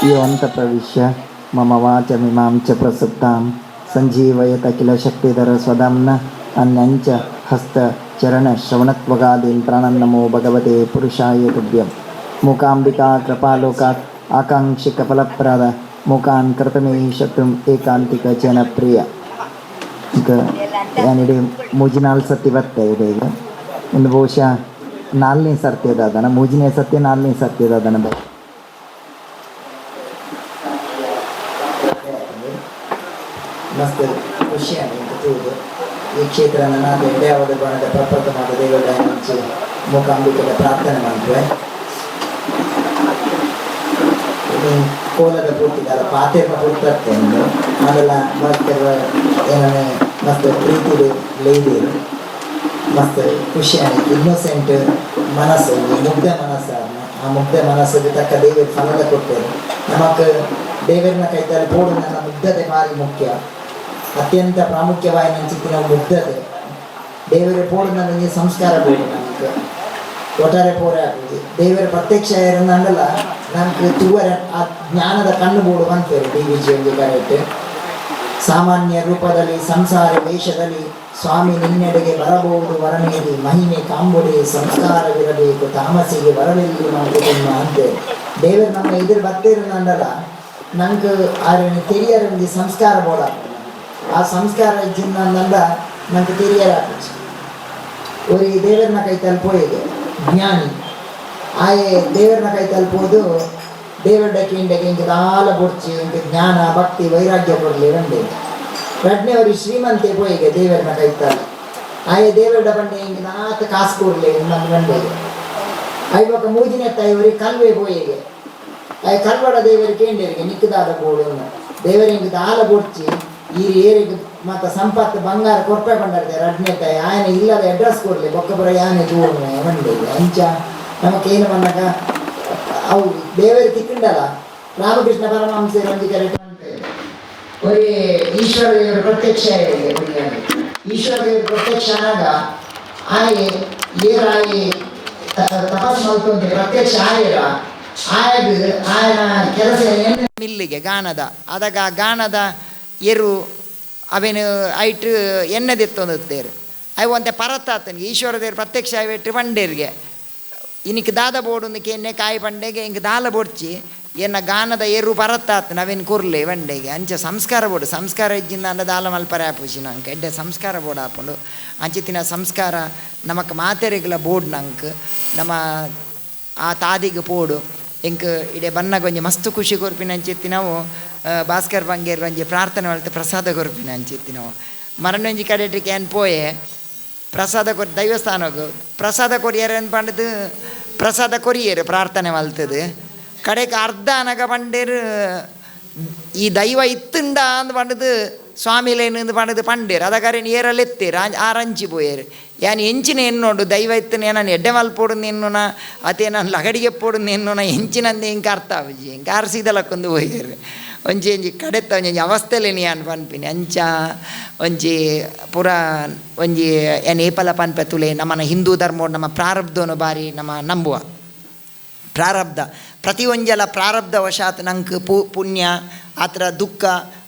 ಯೋಂತ ಪ್ರವಿಶ್ಯ ಮಮ ವಾಚಮಿಮಾಂ ಚ ಪ್ರಸುಪ್ತಾಂ ಸಂಜೀವಯತ ಕಿಲ ಶಕ್ತಿಧರ ಸ್ವದಾಮ್ನ ಅನ್ಯಂಚ ಹಸ್ತ ಚರಣ ಶ್ರವಣತ್ವಗಾದೀನ್ ಪ್ರಾಣನ್ ನಮೋ ಭಗವತೆ ಪುರುಷಾಯ ತುಭ್ಯಂ. ಮೂಕಾಂಬಿಕಾ ಕೃಪಾಲೋಕಾತ್ ಆಕಾಂಕ್ಷಿಕ ಫಲಪ್ರದ ಮೂಕಾನ್ ಕೃತಮೇ ಶತ್ರುಂ ಏಕಾಂತಿಕ ಜನಪ್ರಿಯ. ಈಗ ಯಾನಿಡೆ ಮೂಜಿನಾಲ್ ಸತಿ ಬತ್ತೆ ಇದೆ. ಈಗ ಒಂದು ಬಹುಶಃ ನಾಲ್ನೇ ಸರ್ತಿ ದಾದನ, ಮೂಜನೇ ಸತ್ಯ ನಾಲ್ನೇ ಸರ್ತಿ ದಾದನ ಬೈ. ಮಸ್ತ್ ಖುಷಿ ಆಂಡ್ ತೂದು ಈ ಕ್ಷೇತ್ರ ನನ್ನ ಎಡ್ಡೆ ಆವದ ಬಣದ ಪ್ರಪ್ರಥಮ ದೇವರ ಮುಂಚೆ ಮೂಕಾಂಬಿಕೆದ ಪ್ರಾರ್ಥನೆ ಮಾಡ್ತೇವೆ. ಕೋಲದ ಪೂರ್ತಿದಾರ ಪಾತೆರ್ನ ಪೂರ್ತಿ ಉಂಡು ಅದೆಲ್ಲ ಭಕ್ತರ ಏನನೆ ಮಸ್ತ್ ಪ್ರೀತಿ ಲೈದೇರು. ಮಸ್ತ್ ಖುಷಿ ಆಯ್ತು. ಇನ್ನೋಸೆಂಟ್ ಮನಸ್ಸು, ಮುಗ್ಧ ಮನಸ್ಸು. ಆ ಮುಗ್ಧ ಮನಸ್ಸಿಗೆ ತಕ್ಕ ದೇವರು ಫಲದ ಕೊಟ್ಟರು. ನಮಕ್ ದೇವರನ್ನ ಕೈತಲ್ಲಿ ಪೋಡು ನನ್ನ ಮುಗ್ಧತೆ ಭಾರಿ ಮುಖ್ಯ, ಅತ್ಯಂತ ಪ್ರಾಮುಖ್ಯವಾಗಿ ನಂಚಿತ್ತಿನ ಮುಗ್ಧತೆ. ದೇವರ ಪೋಡು ನನಗೆ ಸಂಸ್ಕಾರ ಬೋಡು ನಮಕ್ ಒಟ್ಟಾರೆ ಪೋರೆ ಆಗುದು. ದೇವರ ಪ್ರತ್ಯಕ್ಷ ಇರಂದಲ್ಲ ನಮ್ಗೆ ತೂವರ ಆ ಜ್ಞಾನದ ಕಣ್ಣು ಬೋಡು ಅಂತಾರೆ D V G ಒಂದು ಕರೆಕ್ಟ್. ಸಾಮಾನ್ಯ ರೂಪದಲ್ಲಿ ಸಂಸಾರ ವೇಷದಲ್ಲಿ ಸ್ವಾಮಿ ನಿನ್ನೆಡೆಗೆ ಬರಬಹುದು ವರಮೇರಿ ಮಹಿಮೆ ಕಾಂಬುಡಿ ಸಂಸ್ಕಾರವಿರಬೇಕು ತಾಮಸಿಗೆ ವರವಿಲ್ಲಿ ಮಂಕುತಿಮ್ಮ ಅಂತೆ. ದೇವರು ನಮ್ಮ ಎದುರು ಬರ್ತಿರಂದಲ್ಲ ನಂಗೆ ಆರని ತೆರಿಯರ ಒಂಜಿ ಸಂಸ್ಕಾರ ಬೋಡ. ಆ ಸಂಸ್ಕಾರ ಇಜ್ಜಿಂದ ನಂಗೆ ತೆರಿಯರ ಒರಿ ದೇವರನ್ನ ಕೈ ತಲುಪೋಯಿಗೆ ಜ್ಞಾನಿ ಆಯೆ ದೇವರನ್ನ ಕೈ ತಲುಪೋದು ದೇವರ ಕೇಂಡಗೆ ಇಂಕ ದಾಲ ಬೊಡ್ಚಿ ಇಂಕ ಜ್ಞಾನ ಭಕ್ತಿ ವೈರಾಗ್ಯ ಕೊಡಲಿ ರಂಡೆ. ರಡ್ನೆವರಿ ಶ್ರೀಮಂತೆ ಪೋಯಿಗೆ ದೇವರನ್ನ ಕೈತಾಲ ಆಯೆ ದೇವರ ಬಂಡೆ ಇಂಕ ನಾತ ಕಾಸು ಕೊಡ್ಲಿ ನಮ್ಮ ರಂಡೆಗೆ. ಐವಕ ಮೂಜಿನೆ ತಾಯಿವರಿ ಕಲ್ವೆ ಪೋಯಿಗೆ ಆಯ್ ಕಲ್ವಡ ದೇವರು ಕೇಂಡರಿಗೆ ನಿಕ್ಕದಾದ ಬೋಡು. ದೇವರಿಗೆ ಇಂಕ ದಾಲ ಬೊಡ್ಚಿ ಈ ಏರಿಗೆ ಮತ್ತ ಸಂಪತ್ತು ಬಂಗಾರ ಕೊರ್ಪೆ ಬಂಡರ್ದೆ. ರಡ್ನೆ ತಾಯಿ ಆಯನ ಇಲ್ಲದ ಅಡ್ರೆಸ್ ಕೊಡ್ಲಿ ಬೊಕ್ಕಪುರ ಯಾನೆ ತೂವಣ ಬಂಡೆ. ಅಂಚ ನಮಕೇನು ಮನ್ನಗ ಅವು ದೇವರು ತಿಕ್ಕಂಡಲ್ಲ. ರಾಮಕೃಷ್ಣ ಪರಮಹಂಸರು ಒಂಜಿ ಕರೆಕ್ಟ್ ಒರಿ ಈಶ್ವರ ದೇವರು ಪ್ರತ್ಯಕ್ಷ ಆಗಿದೆ ಒರಿಯಾಗಿ. ಈಶ್ವರ ದೇವರು ಪ್ರತ್ಯಕ್ಷ ಆಗ ಆಯೆ ಏರಾಯಿ ತಪಸ್ ಮಲ್ತೊಂದು ಪ್ರತ್ಯಕ್ಷ ಆಯರ ಆಯಗ್ ಆಯನ ಕೆಲಸ ಎಣ್ಣೆ ಮಿಲ್ಲಿಗೆ ಗಾನದ ಅದಾಗ ಆ ಗಾನದ ಎರು ಅವೇನು ಐಟ್ ಎಣ್ಣೆ ದೆತ್ತೊಂದುತ್ತೇರು. ಅವು ಒಂತೆ ಪರತ್ತಾತನಿಗೆ ಈಶ್ವರ ದೇವರು ಪ್ರತ್ಯಕ್ಷ ಆಯ್ವೆಟ್ಟು ಪಂಡೇರಿಗೆ ಇನಿಕ್ ದಾದ ಬೋಡುಂದಕ್ಕೆ ಎಣ್ಣೆ ಕಾಯಿ ಪಂಡೆಗೆ ಇಂಕ್ ದಾಲ ಬೊಡ್ಚಿ ಎನ್ನ ಗಾನದ ಏರು ಪರತ್ತಾತ್ ನವೇನು ಕುರ್ಲೆ ಬಂಡೆಗೆ. ಅಂಚ ಸಂಸ್ಕಾರ ಬೋಡು. ಸಂಸ್ಕಾರ ಇಜ್ಜಿಂದ ಅಂಡ ದಾಲ ಮಲ್ಪರೆ ಆಪುಜಿ ನಂಗೆ. ಎಡ್ಡೆ ಸಂಸ್ಕಾರ ಬೋಡು ಆಪುಂಡು. ಅಂಚಿತ್ತಿನ ಸಂಸ್ಕಾರ ನಮಕ್ ಮಾತೆರೆಗ್ಲ ಬೋಡ್ ನಂಕ್ ನಮ್ಮ ಆ ತಾದಿಗೆ ಪೋಡು. ಎಂಕ್ ಇಡೆ ಬನ್ನಗ ಒಂಜಿ ಮಸ್ತ್ ಖುಷಿ ಕೊರ್ಪಿನ ಅಂಚಿತ್ತಿನವು ಭಾಸ್ಕರ್ ಬಂಗೇರ್ ಒಂಜಿ ಪ್ರಾರ್ಥನೆ ಮಲ್ತ್ ಪ್ರಸಾದ ಕೊರ್ಪಿನ ಅಂಚಿತ್ತಿನವು. ಮರಣೊಂಜಿ ಕಡೆಟಿಗೆ ಏನ್ ಪೋಯೆ ಪ್ರಸಾದ ಕೊರ್ ದೈವಸ್ಥಾನಗು ಪ್ರಸಾದ ಕೊರಿಯರ್ ಅಂತ ಪಂಡದು ಪ್ರಸಾದ ಕೊರಿಯರು ಪ್ರಾರ್ಥನೆ ಮಲ್ತದು. ಕಡೆಗೆ ಅರ್ಧ ಅನಗ ಪಂಡೇರು ಈ ದೈವ ಇತ್ತುಂಡ ಅಂದ್ ಪಂಡದು ಸ್ವಾಮಿಲೇನು ಪಂಡದು ಪಂಡೇರು ಅದಕಾರೆ ಏರಲ್ಲಿ ಎತ್ತೇರು ಆರಂಚಿ ಪೋಯೇರು. ಯಾನ್ ಎಂಚಿನ ಎನ್ನೋಡು ದೈವ ಇತ್ತನೆ ನಾನು ಎಡ್ಡೆ ಮಲ್ಪೋಡು ಎನ್ನುನ ಅತೆ ನಾನು ಲಗಡಿಗೆ ಪೋಡು ಎನ್ನುನ ಎಂಚಿನಂದೆ ಇಂಕ ಅರ್ಥ ಆಪುಜಿ. ಇಂಕ ಆರ್ ಸೀದಲಕ್ಕೊಂದು ಪೋಯೇರು. ಒಂಜಿ ಒಂಜಿ ಕಡೆತ್ತ ಒಂಜಿ ಅವಸ್ಥೆಲೇನಿ ಯಾನ್ ಪನ್ಪಿನಿ. ಅಂಚ ಒಂಜಿ ಪೂರ ಒಂಜಿ ಏನ್ ಏಪಲ ಪನ್ಪೆ ತುಲೆ ನಮ್ಮನ ಹಿಂದೂ ಧರ್ಮ ನಮ್ಮ ಪ್ರಾರಬ್ಧನು ಬಾರಿ ನಮ್ಮ ನಂಬುವ. ಪ್ರಾರಬ್ಧ ಪ್ರತಿ ಒಂಜಲ ಪ್ರಾರಬ್ಧ ವಶಾತ್ ನಂಗೆ ಪುಣ್ಯ ಆತರ ದುಃಖ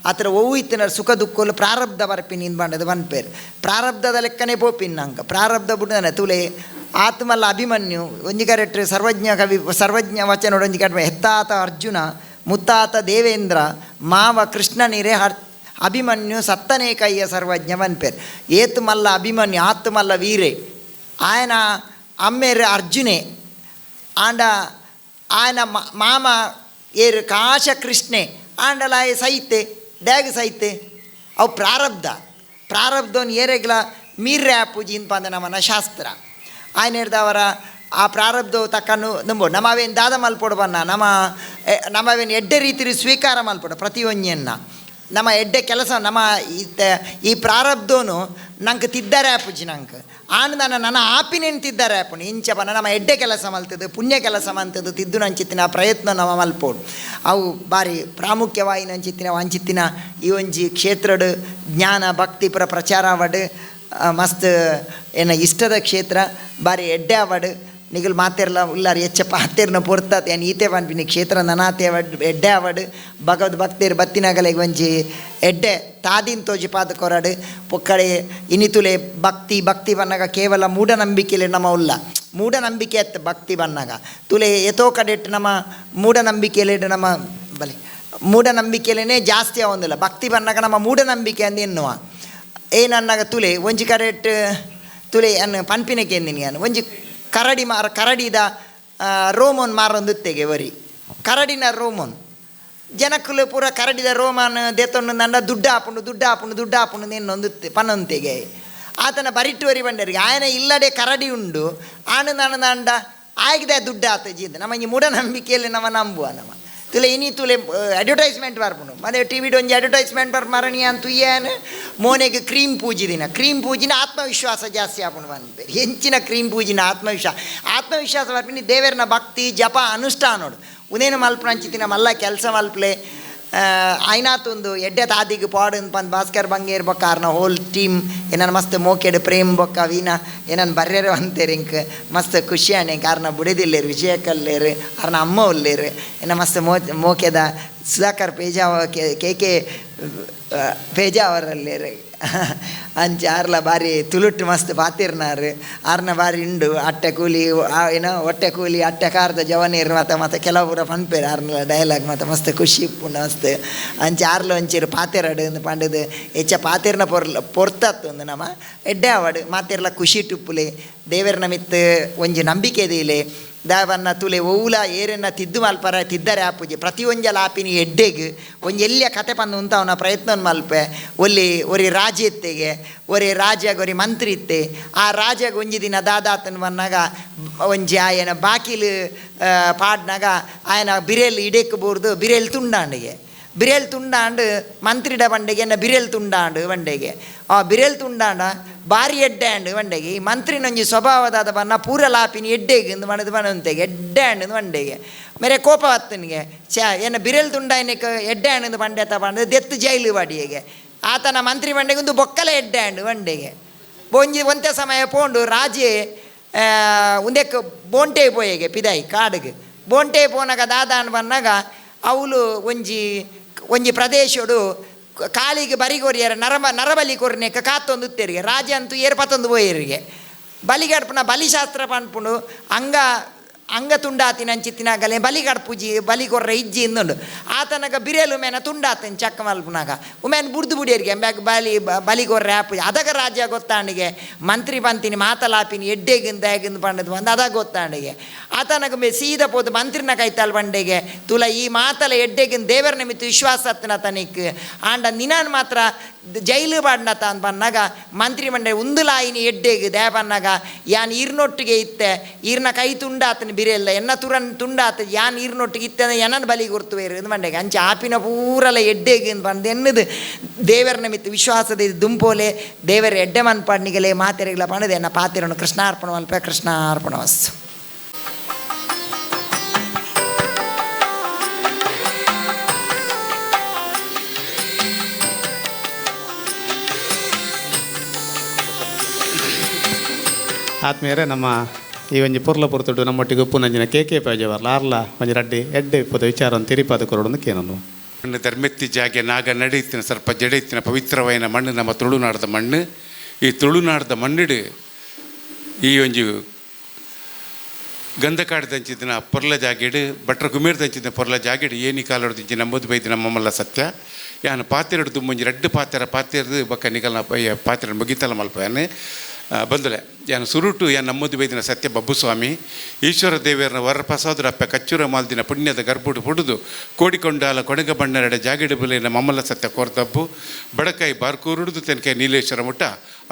ಆತರ ಒವು ಇತ್ತಿನ ಸುಖ ದುಃಖಲು ಪ್ರಾರಬ್ಧ ಬರ್ಪಿನಿ ಪಂಡದು ಪನ್ಪೇರು. ಪ್ರಾರಬ್ಧದ ಲೆಕ್ಕನೆ ಪೋಪಿನ್ ನಂಗೆ ಪ್ರಾರಬ್ಧ ಬುಡ್ದನೆ ತುಲೆ ಆತ್ಮಲ್ಲ. ಅಭಿಮನ್ಯು ಒಂಜಿ ಕರೆಕ್ಟ್ ಸರ್ವಜ್ಞ ಕವಿ ಸರ್ವಜ್ಞ ವಚನ ಒಂಜಿ ಕರೆಕ್ಟ್. ಹೆತ್ತಾತ ಅರ್ಜುನ ಮುತ್ತಾತ ದೇವೇಂದ್ರ ಮಾವ ಕೃಷ್ಣನಿರೆ ಹರ್ ಅಭಿಮನ್ಯು ಸತ್ತನೇ ಕೈಯ ಸರ್ವಜ್ಞ ಪನ್ಪೇರು. ಏತು ಮಲ್ಲ ಅಭಿಮನ್ಯು ಆತು ಮಲ್ಲ ವೀರೆ ಆಯನ ಅಮ್ಮೇರು ಅರ್ಜುನೆ ಆಂಡ ಆಯನ ಮಾಮ ಏರು ಕಾಶ ಕೃಷ್ಣೆ ಆಂಡಲಾಯ ಸೈತೆ ಡ್ಯಾಗ್ ಸೈತೆ. ಅವು ಪ್ರಾರಬ್ಧ. ಪ್ರಾರಬ್ಧವನ್ನು ಏರೆಗ್ಲ ಮೀರ್ರೆ ಆಪುಜಿ ಇಂಪಂದ ನಮ್ಮನ ಶಾಸ್ತ್ರ. ಆಯನ ಹಿಡ್ದವರ ಆ ಪ್ರಾರಬ್ಧವು ತಕ್ಕನು ನಂಬು ನಮ್ಮ ಅವೇನು ದಾದ ಮಲ್ಪೊಡು ಬನ್ನ ನಮ್ಮ ನಮ್ಮ ಅವೇನು ಎಡ್ಡೆ ರೀತಿಲಿ ಸ್ವೀಕಾರ ಮಲ್ಪೊಡು ಪ್ರತಿಯೊಂಜಿಯನ್ನ ನಮ್ಮ ಎಡ್ಡೆ ಕೆಲಸ ನಮ್ಮ ಈ ಪ್ರಾರಬ್ಧನು ನಂಗೆ ತಿದ್ದಾರೆ ಆಪುಜಿ ನಂಗೆ ಆಂಡ ನನ್ನ ನನ್ನ ಆಪಿನೇನು ತಿದ್ದಾರೆ ಆಪುಣಿ ಇಂಚ ಬನ್ನ ನಮ್ಮ ಎಡ್ಡೆ ಕೆಲಸ ಮಲ್ತದು ಪುಣ್ಯ ಕೆಲಸ ಮಲ್ತದು ತಿದ್ದು ನಂಚಿತ್ತಿನ ಪ್ರಯತ್ನ ನಮ್ಮ ಮಲ್ಪೋಡು. ಅವು ಬಾರಿ ಪ್ರಾಮುಖ್ಯವಾಗಿ ನಂಚಿತ್ತಿನ ಅಂಚಿತ್ತಿನ ಈ ಒಂಜಿ ಕ್ಷೇತ್ರಡು ಜ್ಞಾನ ಭಕ್ತಿ ಪುರ ಪ್ರಚಾರ ಅವಡು ಮಸ್ತ್ ಏನ ಇಷ್ಟದ ಕ್ಷೇತ್ರ ಬಾರಿ ಎಡ್ಡೆ ಅವಡು. ನಿಗಲ್ ಮಾತೆರ್ಲ ಉಲ್ಲಾರ್ ಎಚ್ಚ ಪಾತೆರ್ನ ಪೊರ್ತಾತ್ ಯಾನ್ ಈತೆ ಪನ್ಪಿನಿ ಕ್ಷೇತ್ರ ನನಾತೆ ಅವಡ್ ಎಡ್ಡೆ ಅವಡ್ ಭಗವದ್ ಭಕ್ತೇರ್ ಬತ್ತಿನಗಲೆಗ್ ಒಂಜಿ ಎಡ್ಡೆ ತಾದಿನ್ ತೋಜಿಪಾದ್ ಕೊರಡ್ ಪೊಕ್ಕಡೆ ಇನಿತುಲೆ ಭಕ್ತಿ ಭಕ್ತಿ ಬನ್ನಗ ಕೇವಲ ಮೂಢನಂಬಿಕೆಲೆ ನಮ ಉಲ್ಲ ಮೂಢನಂಬಿಕೆ ಅತ್ ಭಕ್ತಿ ಬನ್ನಗ ತುಲೆ ಏತೋ ಕಡೆಟ್ ನಮ ಮೂಢನಂಬಿಕೆಲೆಡ್ ನಮ ಬಲೆ ಮೂಢನಂಬಿಕೆಲೇನೆ ಜಾಸ್ತಿ ಆವೊಂದಿಲ್ಲ ಭಕ್ತಿ ಬನ್ನಗ ನಮ್ಮ ಮೂಢನಂಬಿಕೆ ಅಂದ್ ಎನ್ನುವ ಏನನ್ನಾಗ ತುಲೆ ಒಂಜಿ ಕರೆಟ್ ತುಲೆ ಅನ್ನ ಪನ್ಪಿನಕ್ಕೆ ಎಂದಿನಿ ಯಾನ್ ಒಂಜಿ ಕರಡಿ ಮಾರ ಕರಡಿದ ರೋಮನ್ ಮಾರೊಂದುತ್ತೆಗೆ ಒರಿ ಕರಡಿನ ರೋಮನ್ ಜನಕ್ಕುಲು ಪೂರ ಕರಡಿದ ರೋಮನ್ ದೇತೊಂಡು ನನ್ನ ದುಡ್ಡು ಆಪುಂಡು ದುಡ್ಡು ಆಪುಂಡು ದುಡ್ಡು ಆಪುಂಡು ನಿನ್ನೊಂದು ಪನ್ನೊಂತೆಗೆ ಆತನ ಬರಿಟುವರಿ ಬಂಡರಿಗೆ ಆಯನ ಇಲ್ಲಡೆ ಕರಡಿ ಉಂಡು ಆನು ನಾನು ನಾಂಡ ಆಗಿದೆ ದುಡ್ಡು ಆತ ಜೀದ ನಮ್ಮ ಈ ಮೂಢನಂಬಿಕೆಯಲ್ಲಿ ನಮ್ಮ ನಂಬುವ ನಮ್ಮ ತುಲೆ ಇನಿ ತುಲೆ ಅಡ್ವರ್ಟೈಸ್ಮೆಂಟ್ ಬರ್ಪುಂಡು ಮತ್ತೆ ಟಿ ವಿಡ್ ಒಂಜಿ ಅಡ್ವರ್ಟೈಸ್ಮೆಂಟ್ ಬರ್ ಮರಣಿಯ ತುಯ್ಯಾನ ಮೋನೆಗೆ ಕ್ರೀಮ್ ಪೂಜಿದಿನ ಕ್ರೀಮ್ ಪೂಜಿನ ಆತ್ಮವಿಶ್ವಾಸ ಜಾಸ್ತಿ ಆಪುಂಡು ಪನ್ಪೆರ್ ಹೆಚ್ಚಿನ ಕ್ರೀಮ್ ಪೂಜಿನ ಆತ್ಮವಿಶ್ವಾಸ ಆತ್ಮವಿಶ್ವಾಸ ಬರ್ಪಿನಿ ದೇವೆರ್ನ ಭಕ್ತಿ ಜಪ ಅನುಷ್ಠಾನೋಡು ಉನೇನು ಮಲ್ಪುನಂಚಿತ್ತಿನ ಮಲ್ಲ ಕೆಲಸ ಮಲ್ಪಲೆ ಆಯ್ನಾತೊಂದು ಎಡ್ಡೆ ತಾದಿಗ್ ಪಾಡು ಪಂದ್ ಭಾಸ್ಕರ್ ಬಂಗೇರ್ ಬೊಕ್ಕ ಆರ್ನ ಹೋಲ್ ಟೀಮ್ ಏನನ್ ಮಸ್ತ್ ಮೋಕೆಡ್ ಪ್ರೇಮ್ ಬೊಕ್ಕ ವೀಣಾ ಏನನ್ ಬರ್ರೆರ್ ಅಂತೇರ್ ಇಂಕ್ ಮಸ್ತ್ ಖುಷಿ ಆಂಡ್ ಎಂಕ್ ಆರ್ನ ಬುಡೆದಿಲ್ಲೇರ್ ವಿಜಯಕಲ್ಲೇರ್ ಆರ್ನ ಅಮ್ಮ ಉಲ್ಲೇರ್ ಏನ ಮಸ್ತ್ ಮೋಕೆದ ಸುಧಾಕರ್ ಪೇಜಾವ ಕೆ ಕೆ ಪೇಜಾವರಲ್ಲೇರ್ ಅಂಚ ಆರ್ಲ ಬಾರಿ ತುಳುಟ್ಟು ಮಸ್ತ್ ಪಾತಿರ್ನಾರ್ ಆರ್ನ ಬಾರಿ ಇಂಡು ಅಟ್ಟೆ ಕೂಲಿ ಏನೋ ಹೊಟ್ಟೆ ಕೂಲಿ ಅಟ್ಟೆ ಕಾರದ ಜವನೀರ್ ಮತ್ತ ಮತ್ತೆ ಕೆಲವು ಪೂರ ಪನ್ಪೇರು ಆರ್ನ ಡೈಲಾಗ್ ಮತ್ತೆ ಮಸ್ತ್ ಖುಷಿ ಇಪ್ಪುಂಡು ಮಸ್ತ್ ಅಂಚ ಆರ್ಲ ಒಂಚೂರು ಪಾತೆರಡು ಅಂದ್ ಪಂಡುದು ಹೆಚ್ಚ ಪಾತೆರ್ನ ಪೊರ್ಲ ಪೊರ್ತತ್ತು ನಮ್ಮ ಎಡ್ಡೆ ಆವಡ್ ಮಾತೆರ್ಲ ಖುಷಿ ಟುಪ್ಪುಲೆ ದೇವೆರ್ನ ಮಿತ್ತ್ ಒಂಜಿ ನಂಬಿಕೆ ದೀಲೆ ದಾವನ್ನ ತುಲೆ ಒವ್ಲ ಏರೆನ್ನ ತಿದ್ದು ಮಲ್ಪರ ತಿದ್ದರೆ ಆಪುಜಿ ಪ್ರತಿಯೊಂಜಲ ಆಪಿನಿ ಎಡ್ಡೆಗ್ ಒಂಜಿ ಎಲ್ಲಿಯ ಕತೆ ಪಂದು ಉಂತಾವನ ಪ್ರಯತ್ನ ಮಲ್ಪೆ ಒಲ್ಲಿ ಒರಿ ರಾಜ ಇತ್ತೆಗೆ ಒರಿ ರಾಜಗ್ ಒರಿ ಮಂತ್ರಿ ಇತ್ತೆ ಆ ರಾಜಗ್ ಒಂಜಿ ದಿನ ದಾದಾತನ ಬನ್ನಾಗ ಒಂಜಿ ಆಯನ ಬಾಕಿಲ್ ಪಾಡ್ನಾಗ ಆಯನ ಬಿರೇಲ್ ಇಡೇಕ್ ಬೋರ್ದು ಬಿರೇಲ್ ತುಂಡಾಂಡಿಗೆ ಬಿರೇಲ್ ತುಂಡಾಂಡು ಮಂತ್ರಿಡ ಬಂಡೆಗೆ ಎನ್ನ ಬಿರೇಲ್ ತುಂಡಾಂಡು ಬಂಡೆಗೆ ಆ ಬಿರೇಲ್ ತುಂಡಾಂಡ ಬಾರಿ ಎಡ್ಡೆ ಆಂಡ್ ಬಂಡೆಗೆ ಈ ಮಂತ್ರಿನೊಂಜಿ ಸ್ವಭಾವದಾದ ಬನ್ನ ಪೂರ ಲಾಪಿನಿ ಎಡ್ಡೆಗೆ ಇಂದು ಮಣದು ಬನಂತೆಗೆ ಎಡ್ಡೆ ಆಂಡ್ ಬಂಡೆಗೆ ಮೇರೆ ಕೋಪ ಬತ್ತನಿಗೆ ಛ ಎನ್ನ ಬಿರೇಲ್ ತುಂಡಾಯನಕ್ಕೆ ಎಡ್ಡೆ ಆಂಡ್ ಬಂಡೆ ತ ಬಂಡ ದೆತ್ತು ಜೈಲು ಬಾಡಿಯಗೆ ಆತನ ಮಂತ್ರಿ ಬಂಡೆಗೆ ಒಂದು ಬೊಕ್ಕಲ ಎಡ್ಡೆ ಆಂಡ್ ಬಂಡೆಗೆ ಒಂಜಿ ಒಂತೆ ಸಮಯ ಪೋಂಡು ರಾಜೆ ಉಂದೆಕ್ ಬೋಂಟೆ ಪೋಯೆಗೆ ಪಿದಾಯಿ ಕಾಡುಗೆ ಬೋಂಟೆ ಪೋನಾಗ ದಾದಾನ್ ಬನ್ನಾಗ ಅವಳು ಒಂಜಿ ಒಂಜಿ ಪ್ರದೇಶಡು ಕಾಲಿಗೆ ಬರಿಗೊರಿಯರ ನರಬಲಿ ಕೊರ್ನೆಕ್ಕ ಕಾತೊಂದು ಉತ್ತೇರಿಗೆ ರಾಜ ಅಂತೂ ಏರ್ಪತ್ತೊಂದು ಪೋಯರಿಗೆ ಬಲಿಗಡ್ಪುನ ಬಲಿಶಾಸ್ತ್ರ ಪನ್ಪುಂಡು ಅಂಗ ಅಂಗ ತುಂಡಾತಿನ ಅಂಚಿತ್ತಿನಾಗಲೆ ಬಲಿಗಡ್ಪುಜಿ ಬಲಿ ಕೊರ್ರೆ ಇಜ್ಜಿ ಇಂದುಂಡು ಆತನಗ ಬಿರೇಲು ಮೇನ ತುಂಡಾತನ ಚಕ್ಕ ಮಲ್ಪುನಾಗ ಉಮೇನ್ ಬುಡ್ದು ಬುಡಿಯರಿಗೆ ಬ್ಯಾಗ್ ಬಲಿ ಬಲಿ ಕೊರ್ರೆ ಆಪುಜಿ ಅದಗ ರಾಜ್ಯ ಗೊತ್ತಾಂಡಿಗೆ ಮಂತ್ರಿ ಪಂತಿನಿ ಮಾತಲಾಪಿನಿ ಎಡ್ಡೆಗಿಂದ ಹೇಗಿಂದ ಪಂಡದು ಬಂದು ಅದಾಗ ಗೊತ್ತಾಂಡಿಗೆ ಆತನಗ ಮೇ ಸೀದ ಪೋದು ಮಂತ್ರಿನ ಕೈತಾಲ್ ಬಂಡೆಗೆ ತುಲ ಈ ಮಾತಲ ಎಡ್ಡೆಗಿಂದ ದೇವರ ನಿಮಿತ್ತ ವಿಶ್ವಾಸ ಹತ್ತಿನ ತನಿಕ್ ಆಂಡ ನಿನಾನ್ ಮಾತ್ರ ಜೈಲು ಬಾಡ್ನತ ಅಂತ ಬನ್ನಾಗ ಮಂತ್ರಿ ಮಂಡೆ ಉಂದುಲಾಯಿನಿ ಎಡ್ಡೆಗ್ ದೇವನ್ನಾಗ ಯಾನ್ ಈರ್ನೊಟ್ಟಿಗೆ ಇತ್ತೆ ಈರ್ನ ಕೈ ತುಂಡಾತನ ಬಿರೆಲ್ಲ ಎನ್ನ ತುರನ್ ತುಂಡಾತ ಯಾನ್ ಈರ್ನೊಟ್ಟಿಗೆ ಇತ್ತೆ ಎನ್ನನ್ ಬಲಿ ಗುರ್ತುವೇರು ಇಂದು ಮಂಡೆಗೆ ಅಂಚೆ ಆಪಿನ ಪೂರಲ ಎಡ್ಡೆಗ್ ಇಂದ್ ಬಂದು ಎನ್ನದು ದೇವರ ನಿಮಿತ್ತ ವಿಶ್ವಾಸದ ದುಂಪೋಲೆ ದೇವರ ಎಡ್ಡೆ ಮನ್ಪಾಡ್ನಿಗಲೆ ಮಾತೆರೆಗಳ ಪಣದೆ ಎನ್ನ ಪಾತಿರನು ಕೃಷ್ಣಾರ್ಪಣ ಮಲ್ಪ ಕೃಷ್ಣಾರ್ಪಣ ವಸ್ತು. ಆತ್ಮೀಯರೇ, ನಮ್ಮ ಈ ಒಂಜಿ ಪೊರ್ಲ ಪೊರ್ತುಡು ನಮ್ಮೊಟ್ಟಿಗೆ ಉಪ್ಪುನಂಜಿನ ಕೆ ಕೆ ಪೇಜವರ್ಲ ಆರ್ಲ ಒಂಜಿ ರಡ್ಡಿ ಎಡ್ಡೆ ಇಪ್ಪದ ವಿಚಾರ ತಿರಿಪಾದ ಕೊರಡೊಂದು ಕೇನನು. ಮಣ್ಣು ಧರ್ಮೆತ್ತಿ ಜಾಗೆ ನಾಗ ನಡೆಯುತ್ತಿನ ಸರ್ಪ ಜಡೆಯುತ್ತಿನ ಪವಿತ್ರವಾಯಿನ ಮಣ್ಣು ನಮ್ಮ ತುಳುನಾಡದ ಮಣ್ಣು. ಈ ತುಳುನಾಡದ ಮಣ್ಣಿಡು ಈ ಒಂಜಿ ಗಂಧಕಾಡ್ದಂಚಿದಿನ ಪೊರ್ಲ ಜಾಗೆಡು ಭಟ್ರ ಕುಮೇರ್ದಂಚಿನ ಪೊರ್ಲ ಜಾಗೆಡು ಏನಿ ಕಾಲೊಡ್ದಿಂಚಿ ನಂಬುದು ಬೈದಿ ನಮ್ಮಲ್ಲ ಸತ್ಯ. ಯಾನು ಪಾತೆರಡು ದುಮ್ಮೊಂಜಿ ರಡ್ಡು ಪಾತೆರ ಪಾತೆರ್ದು ಬೊಕ್ಕ ನಿಗಲ್ನ ಪಾತೆರ ಮುಗಿತಲ ಮಲ್ಪ ಯಾನು ಬಂದಲೆ ಯಾನು ಸುರುಟು ಯಾನ್ ನಮ್ಮದು ಬೈದಿನ ಸತ್ಯ ಬಬ್ಬುಸ್ವಾಮಿ ಈಶ್ವರ ದೇವರನ ವರ ಪ್ರಸಾದರಪ್ಪ ಕಚ್ಚೂರ ಮಾಲ್ದಿನ ಪುಣ್ಯದ ಗರ್ಭುಡು ಪುಡುದು ಕೋಡಿಕೊಂಡಾಲ ಕೊಡಗ ಬಣ್ಣರೆಡೆ ಜಾಗೆಡು ಬುಲೆನ ಮಮ್ಮಲ ಸತ್ಯ ಕೋರ್ದಬ್ಬು ಬಡಕಾಯಿ ಬಾರ್ಕೂರುಡುದು ತೆನಕಾಯಿ ನೀಲೇಶ್ವರ ಮುಟ್ಟ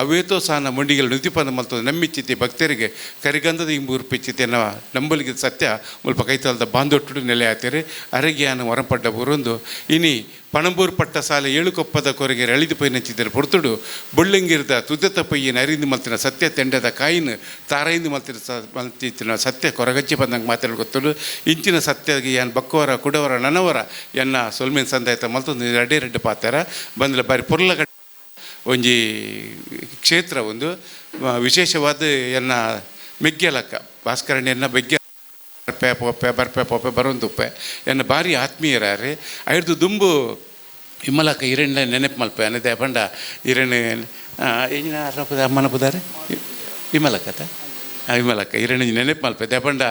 ಅವೇತೋ ಸಾನ ಮುಂಡಿಗೆಲ್ ನುತಿಪಂದ ಮಲ್ತದ ನಂಬಿಚ್ಚಿತಿ ಭಕ್ತರಿಗೆ ಕರಿಗಂಧದ ಇಂಬೂರು ಪಿಚ್ಚಿತಿ ಎನ್ನ ನಂಬಲಿಗೆ ಸತ್ಯ ಮುಲ್ಪ ಕೈತಾಲದ ಬಾಂದೊಟ್ಟುಡು ನೆಲೆ ಆತೇರಿ ಅರಗಿಯಾನ ಹೊರಪಡ್ಡ ಬುರುಂದು ಇನಿ ಪಣಂಬೂರು ಪಟ್ಟ ಸಾಲೆ ಏಳುಕೊಪ್ಪದ ಕೊರಗೆ ರಳಿದು ಪೈನಂಚಿದ್ದರೆ ಪೊರ್ತುಡು ಬೊಳ್ಳಂಗಿರದ ತುದೆತ ಪೊಯ್ಯಿನ ಅರಿಂದು ಮಲ್ತಿನ ಸತ್ಯ ತೆಂಡದ ಕಾಯಿನ ತಾರೈಂದು ಮಲ್ತಿನ ಮಲ್ತಿತ್ತಿನ ಸತ್ಯ ಕೊರಗಜ್ಜಿ ಬಂದಂಗೆ ಮಾತಾಡಿ ಗೊತ್ತುಡು ಇಂಚಿನ ಸತ್ಯಗೆ ಯಾನ್ ಬಕ್ಕವರ ಕುಡವರ ನನವರ ಎನ್ನ ಸೊಲ್ಮಿನ ಸಂದಾಯತ ಮಲ್ತೊಂದು ರಡ್ಡೆ ರಡ್ಡೆ ಪಾತಾರ ಬಂದಲ ಬಾರಿ ಪೊರ್ಲ ಒಂಜಿ ಕ್ಷೇತ್ರ ಒಂದು ವಿಶೇಷವಾದ ಎನ್ನ ಮೆಗ್ಗೆಲಕ್ಕ ಭಾಸ್ಕರಣ್ಣನ ಬೆಗ್ಗೆ ಬರ್ಪೆ ಪೋಪೆ ಬರ್ಪೆ ಪೋಪೆ ಬರೊಂದುಪ್ಪೆ ಎನ್ನ ಬಾರಿ ಆತ್ಮೀಯರಾರೆ. ಐರ್ದು ದುಂಬು ವಿಮಲಕ್ಕ ಇರೆಣ್ಣ ನೆನಪು ಮಲ್ಪೆ ಅನ್ನದೆ ಪಂಡ ಇರೆಣ್ ಎಂಜಿನ ಅರ್ನ ಅಮ್ಮನ ಪುದಾರೆ ವಿಮಲಕ್ಕತ ವಿಮಲಕ್ಕ ಇರೆಣ್ ನೆನಪು ಮಲ್ಪೆ ದೇಪಂಡ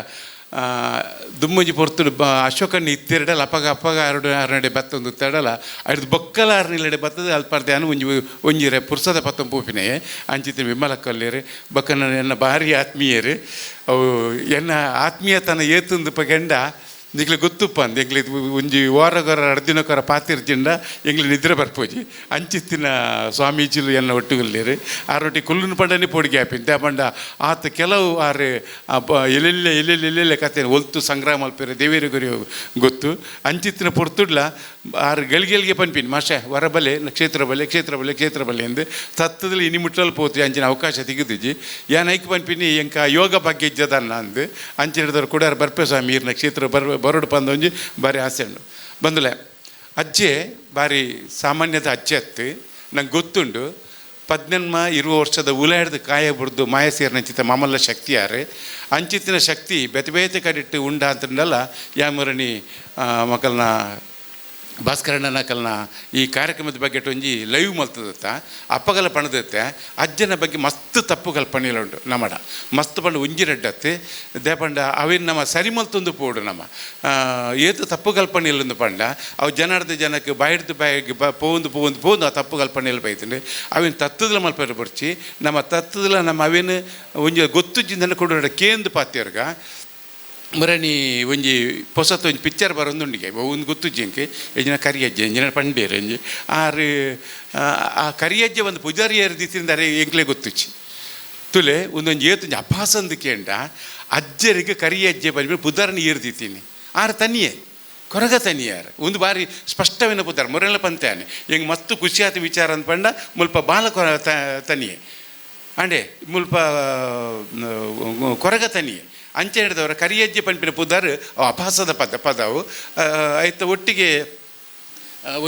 ದುಮ್ಮುಂಜಿ ಪೊರ್ತುಡು ಅಶೋಕಣ್ಣ ಇತ್ತೆರಡಲ್ಲ ಅಪ್ಪಗ ಅಪ್ಪಗ ಅರಡು ಅರನಡೆ ಬತ್ತೊಂದು ತಡಲ ಐರ್ದು ಬೊಕ್ಕಲ ಅರ್ನಿಲಡೆ ಬತ್ತದ ಅಲ್ಪರ್ದೆ ಅನು ಒಂಜಿ ಒಂಜಿರೆ ಪುರ್ಸದ ಪತ್ತೊಂದು ಪೂಪಿನೇ ಅಂಚಿತ್ತಿನ ವಿಮಲಕ್ಕಲ್ಲೇರು ಬೊಕ್ಕನ ಎನ್ನ ಭಾರಿ ಆತ್ಮೀಯರು. ಅವು ಎನ್ನ ಆತ್ಮೀಯತನ ಏತುಂದು ಪಗೆಂಡ ನಿಕ್ಲೆ ಗೊತ್ತುಪ್ಪ ಅಂದ್ ಎಂಕ್ಲೆ ಒಂಜಿ ವಾರಗೊರ ರಡ್ಡ್ ದಿನಕ್ಕೊರ ಪಾತಿರ್ಜಿಂಡ ಎಂಕ್ಲೆ ನಿದ್ರೆ ಬರ್ಪೋಜಿ ಅಂಚಿತ್ತಿನ ಸ್ವಾಮೀಜಿಲು ಎನ್ನ ಒಟ್ಟುಗುಲ್ಲೇರು. ಆರೊಟ್ಟಿ ಕುಲ್ಲುನ ಪಂಡನೆ ಪೋಡಿಗೆ ಆಪಿನ ಪಂಡ ಆತ ಕೆಲವು ಆರು ಎಲ್ಲೆಲ್ಲೆ ಎಲ್ಲೆಲ್ಲೆ ಎಲ್ಲೆಲ್ಲೆ ಕತೆ ಒಲ್ತು ಸಂಗ್ರಹ ಮಲ್ಪೆರೆ ದೇವೇರು ಗುರಿ ಗೊತ್ತು ಅಂಚಿತ್ತಿನ ಪೊರ್ತುಡ್ಲ ಆರು ಗಳಿಗೆಲ್ಗೆ ಪನ್ಪಿನ ಮಾಷೆ ವರಬಲೆ ಕ್ಷೇತ್ರ ಬಲೆ ಕ್ಷೇತ್ರ ಬಲೆ ಕ್ಷೇತ್ರ ಬಲೆ ಎಂದು ತತ್ತದಲ್ಲಿ ಇನಿ ಮುಟ್ಟಲು ಪೋತ್ರಿ ಅಂಚಿನ ಅವಕಾಶ ತೆಗೆದಿಜ್ಜಿ. ಯಾನ್ ಐಕ್ ಪನ್ಪಿನಿ ಎಂಕ ಯೋಗ ಬಗ್ಗೆ ಇಜ್ಜದನ್ನ ಅಂದು ಅಂಚಿನ ಹಿಡಿದವ್ರು ಕೂಡ ಬರ್ಪೆ ಸ್ವಾಮಿ ಇರ್ನ ಕ್ಷೇತ್ರ ಬರೋಡು ಪಂದ ಒಂಜಿ ಬಾರಿ ಆಸೆ ಉಂಡು. ಬಂದುಲೆ ಅಜ್ಜೆ ಬಾರಿ ಸಾಮಾನ್ಯದ ಅಜ್ಜೆ ಅತ್ತು ನಂಗೆ ಗೊತ್ತುಂಡು. ಪದ್ನೆನ್ಮ ಇರುವ ವರ್ಷದ ಉಲಾಡ್ದು ಕಾಯ ಬುಡ್ದು ಮಾಯ ಸೇರಿನ ಮಾಮಲ್ಲ ಶಕ್ತಿಯಾರೆ ಅಂಚಿತ್ತಿನ ಶಕ್ತಿ ಬೇತೆ ಬೇತೆ ಕಡಿಟ್ಟು ಉಂಡ ಅಂತಂದಲ್ಲ ಯಾಮರಣಿ ಮಕ್ಕಳನ್ನ ಭಾಸ್ಕರಣ್ಣನ ಕಲ್ನ ಈ ಕಾರ್ಯಕ್ರಮದ ಬಗ್ಗೆ ಒಂಜಿ ಲೈವ್ ಮಲ್ತದತ್ತ ಅಪ್ಪಗಲ ಪಣದತ್ತೆ ಅಜ್ಜನ ಬಗ್ಗೆ ಮಸ್ತ್ ತಪ್ಪು ಕಲ್ಪನೆಲ ಉಂಟು ನಮ್ಮಡ ಮಸ್ತ್ ಪಂಡ ಒಂಜಿ ರಡ್ಡತ್ತೆ ದೇಪಂಡ ಅವಿನ ನಮ್ಮ ಸರಿ ಮಲ್ತೊಂದು ಪೋಡು ನಮ್ಮ ಏತು ತಪ್ಪು ಕಲ್ಪನೆಲೊಂದು ಪಂಡ ಅವು ಜನರ್ದ ಜನಕ್ಕೆ ಬಾಯಿಡ್ದು ಬಾಯಿಗೆ ಪೋಂದು ಪೋಂದು ಪೋಂದು ಆ ತಪ್ಪು ಕಲ್ಪನೆಯಲ್ಲಿ ಬೈತಂಡು ಅವಿನ ತತ್ತದಲ ಮಲ್ಪೆರ ಬೊಡ್ಚಿ ನಮ್ಮ ತತ್ತದಲ ನಮ್ಮ ಅವಿನ ಒಂಜಿ ಗೊತ್ತುಜ್ಜಿಂದನ ಕೊಡು ಕೇಂದು ಪಾತ್ಯರ್ಗ ಮರಣಿ ಒಂಜಿ ಪೊಸತ್ ಒಂಜಿ ಪಿಕ್ಚರ್ ಬರೊಂದುಂಡಿಗೆ ಒಂದು ಗೊತ್ತುಜ್ಜಿ ಎಂಕ್ ಎಂಜಿನ ಕರಿಯಜ್ಜೆ ಎಂಜಿನ ಪಂಡೇರು ಎಂಜಿ ಆರು ಆ ಕರಿಯಜ್ಜೆ ಒಂದು ಪೂಜಾರಿಯರ್ ದಿತ್ತಿಂದರೆ ಎಂಕ್ಲೆ ಗೊತ್ತುಚ್ಚಿ ತುಲೆ ಒಂದೊಂಜಿ ಏತೊಂಜಿ ಅಪಾಸಂದು ಕೇಂಡ ಅಜ್ಜರಿಗೆ ಕರಿಯಜ್ಜೆ ಬಂದ್ಬಿಟ್ಟು ಪುದಾರ್ನ ಏರ್ದಿತ್ತೀನಿ ಆರು ತನಿಯೇ ಕೊರಗ ತನಿಯಾರು ಒಂದು ಬಾರಿ ಸ್ಪಷ್ಟವೇನ ಪುದಾರ್ ಮೊರೆಲ್ಲ ಪಂತಾನೆ ಎಂಗ್ ಮಸ್ತ್ ಖುಷಿ ಆತ ವಿಚಾರ ಅಂದ್ ಪಂಡ ಮುಲ್ಪ ಬಾಲ ಕೊರ ತನಿಯೆ ಅಂಡೆ ಮುಲ್ಪ ಕೊರಗ ತನಿಯೆ ಅಂಚೆ ಹಿಡಿದವರ ಕರಿಯಜ್ಜೆ ಪಂಪಿನ ಪುದಾರ್ ಅವು ಅಭಾಸದ ಪದ ಪದವು ಐತ ಒಟ್ಟಿಗೆ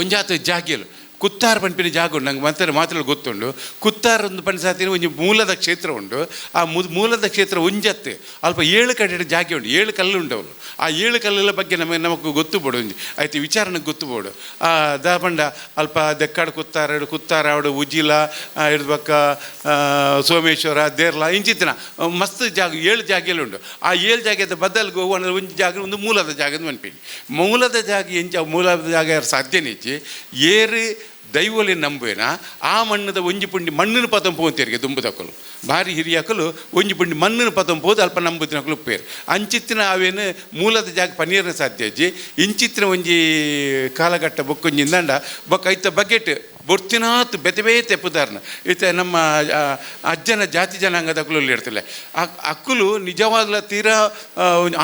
ಒಂಜಾತ ಜಾಗಿಲು ಕುತ್ತಾರ್ ಪನ್ಪಿನ ಜಾಗ ಉಂಡು ನಂಗೆ ಮತ್ತೆ ಮಾತ್ರ ಗೊತ್ತುಂಡು. ಕುತ್ತಾರ್ ಒಂದು ಪಂಚಾಯತಿನ ಒಂಜಿ ಮೂಲದ ಕ್ಷೇತ್ರ ಉಂಡು. ಆ ಮೂಲದ ಕ್ಷೇತ್ರ ಒಂಜತ್ತೆ ಅಲ್ಪ 7 ಕಡೆ ಜಾಗೆ ಉಂಡು, 7 ಕಲ್ಲು ಉಂಡು ಅವಳು. ಆ 7 ಕಲ್ಲುಗಳ ಬಗ್ಗೆ ನಮಗೆ ನಮಗೆ ಗೊತ್ತು ಬೋಡು ಒಂಜಿ ಆಯ್ತು ವಿಚಾರಣೆಗೆ ಗೊತ್ತು ಬೋಡು. ಆ ದಾಪಂಡ ಅಲ್ಪ ದೆಕ್ಕಾಡು ಕುತ್ತಾರ ಕುತ್ತಾರ ಅವಡು ಉಜ್ಜಿಲ ಹಿಡ್ದು ಸೋಮೇಶ್ವರ ದೇರ್ಲ ಇಂಚಿತ್ತಿನ ಮಸ್ತ್ ಜಾಗ 7 ಜಾಗೆಯಲ್ಲಿ ಉಂಡು. ಆ 7 ಜಾಗದ ಬದಲ್ಗೆ ಹೋಗುವ ಒಂಜಿ ಜಾಗ ಒಂದು ಮೂಲದ ಜಾಗ ಮನ್ಪಿನಿ. ಮೂಲದ ಜಾಗ ಎಂಚ ಮೂಲದ ಜಾಗ ಸಾಧ್ಯನೇ ಇಜ್ಜಿ ಏರು ದೈವಲಿ ನಂಬುವೇನ ಆ ಮಣ್ಣದ ಒಂಜಿ ಪುಂಡಿ ಮಣ್ಣಿನ ಪತಂಪು ಅಂತೇರಿಗೆ ದುಂಬುದಕ್ಕಲು ಭಾರಿ ಹಿರಿಯಕಲು ಒಂಜಿ ಪುಂಡಿ ಮಣ್ಣಿನ ಪತಂಪು ಅಲ್ಪ ನಂಬುದಿನಕಲು ಉಪ್ಪೇರು ಅಂಚಿತ್ತಿನ ಅವೇನು ಮೂಲದ ಜಾಗ ಪನ್ನೀರ್ನ ಸಾಧ್ಯ ಅಜ್ಜಿ ಇಂಚಿತ್ತಿನ ಒಂಜಿ ಕಾಲಘಟ್ಟ ಬೊಕ್ಕೊಂಜಿ ಇಂದಂಡ ಬೊಕ್ಕ ಐತ ಬಕೆಟ್ ಬೊರ್ತಿನಾತ್ ಬೆತೆ ಬೇತೆ ಪುದಾರ್ನ ಇತ್ತೆ ನಮ್ಮ ಅಜ್ಜನ ಜಾತಿ ಜನಾಂಗದ ಅಕ್ಕಲು ಇರ್ತಿಲ್ಲ ಆ ಅಕ್ಕಲು ನಿಜವಾಗ್ಲ ತೀರಾ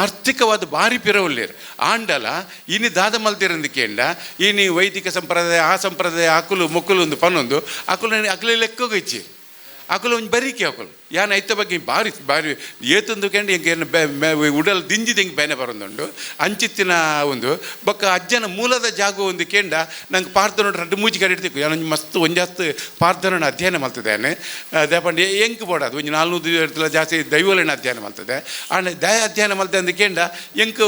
ಆರ್ಥಿಕವಾದ ಭಾರಿ ಪಿರವಲ್ಲೇರು ಆಂಡಲ ಇನಿ ದಾದ ಮಲ್ತಿರಂದು ಕೇಂಡ ಇನಿ ವೈದಿಕ ಸಂಪ್ರದಾಯ ಆ ಸಂಪ್ರದಾಯ ಅಕುಲು ಮೊಕ್ಕಲು ಒಂದು ಪನ್ನೊಂದು ಅಕುಲು ಅಕಲೆ ಲೆಕ್ಕೋಗಿಚ್ಚಿ ಅಕುಲು ಒಂಜಿ ಬರೀಕೆ ಅಕುಲು ಯಾನ್ ಐತ ಬಗ್ಗೆ ಭಾರಿ ಭಾರಿ ಏತೊಂದು ಕೆಂಡ ಎಂಕ್ ಏನು ಉಡಲ್ ದಿಂಜಿದ ಎಂಕ್ ಬೇನೆ ಬರೊಂದುಂಡು ಅಂಚಿತ್ತಿನ ಒಂದು ಬೊಕ್ಕ ಅಜ್ಜನ ಮೂಲದ ಜಾಗ ಒಂದು ಕೇಂಡ ನಂಗೆ ಪಾರ್ದನೋಡು ರಡ್ಡು ಮೂಜಿ ಕಡೆ ಇಡ್ತಿಕ್ಕು ಯಾನ್ ಒಂಜಿ ಮಸ್ತ್ ಒಂಜಾಸ್ತ್ ಪಾರ್ದನೋಡು ಅಧ್ಯಯನ ಮಲ್ತದೇನೆ ದೇಪಂಡ ಎಂಕ್ ಬೋಡದು ಒಂಜಿ 400 ಇರ್ತಲ್ಲ ಜಾಸ್ತಿ ದೈವಲೆನ ಅಧ್ಯಯನ ಮಲ್ತದೆ ಆಂಡ ದಯ ಅಧ್ಯಯನ ಮಲ್ತೆ ಅಂದ್ ಕೇಂಡ ಎಂಕ್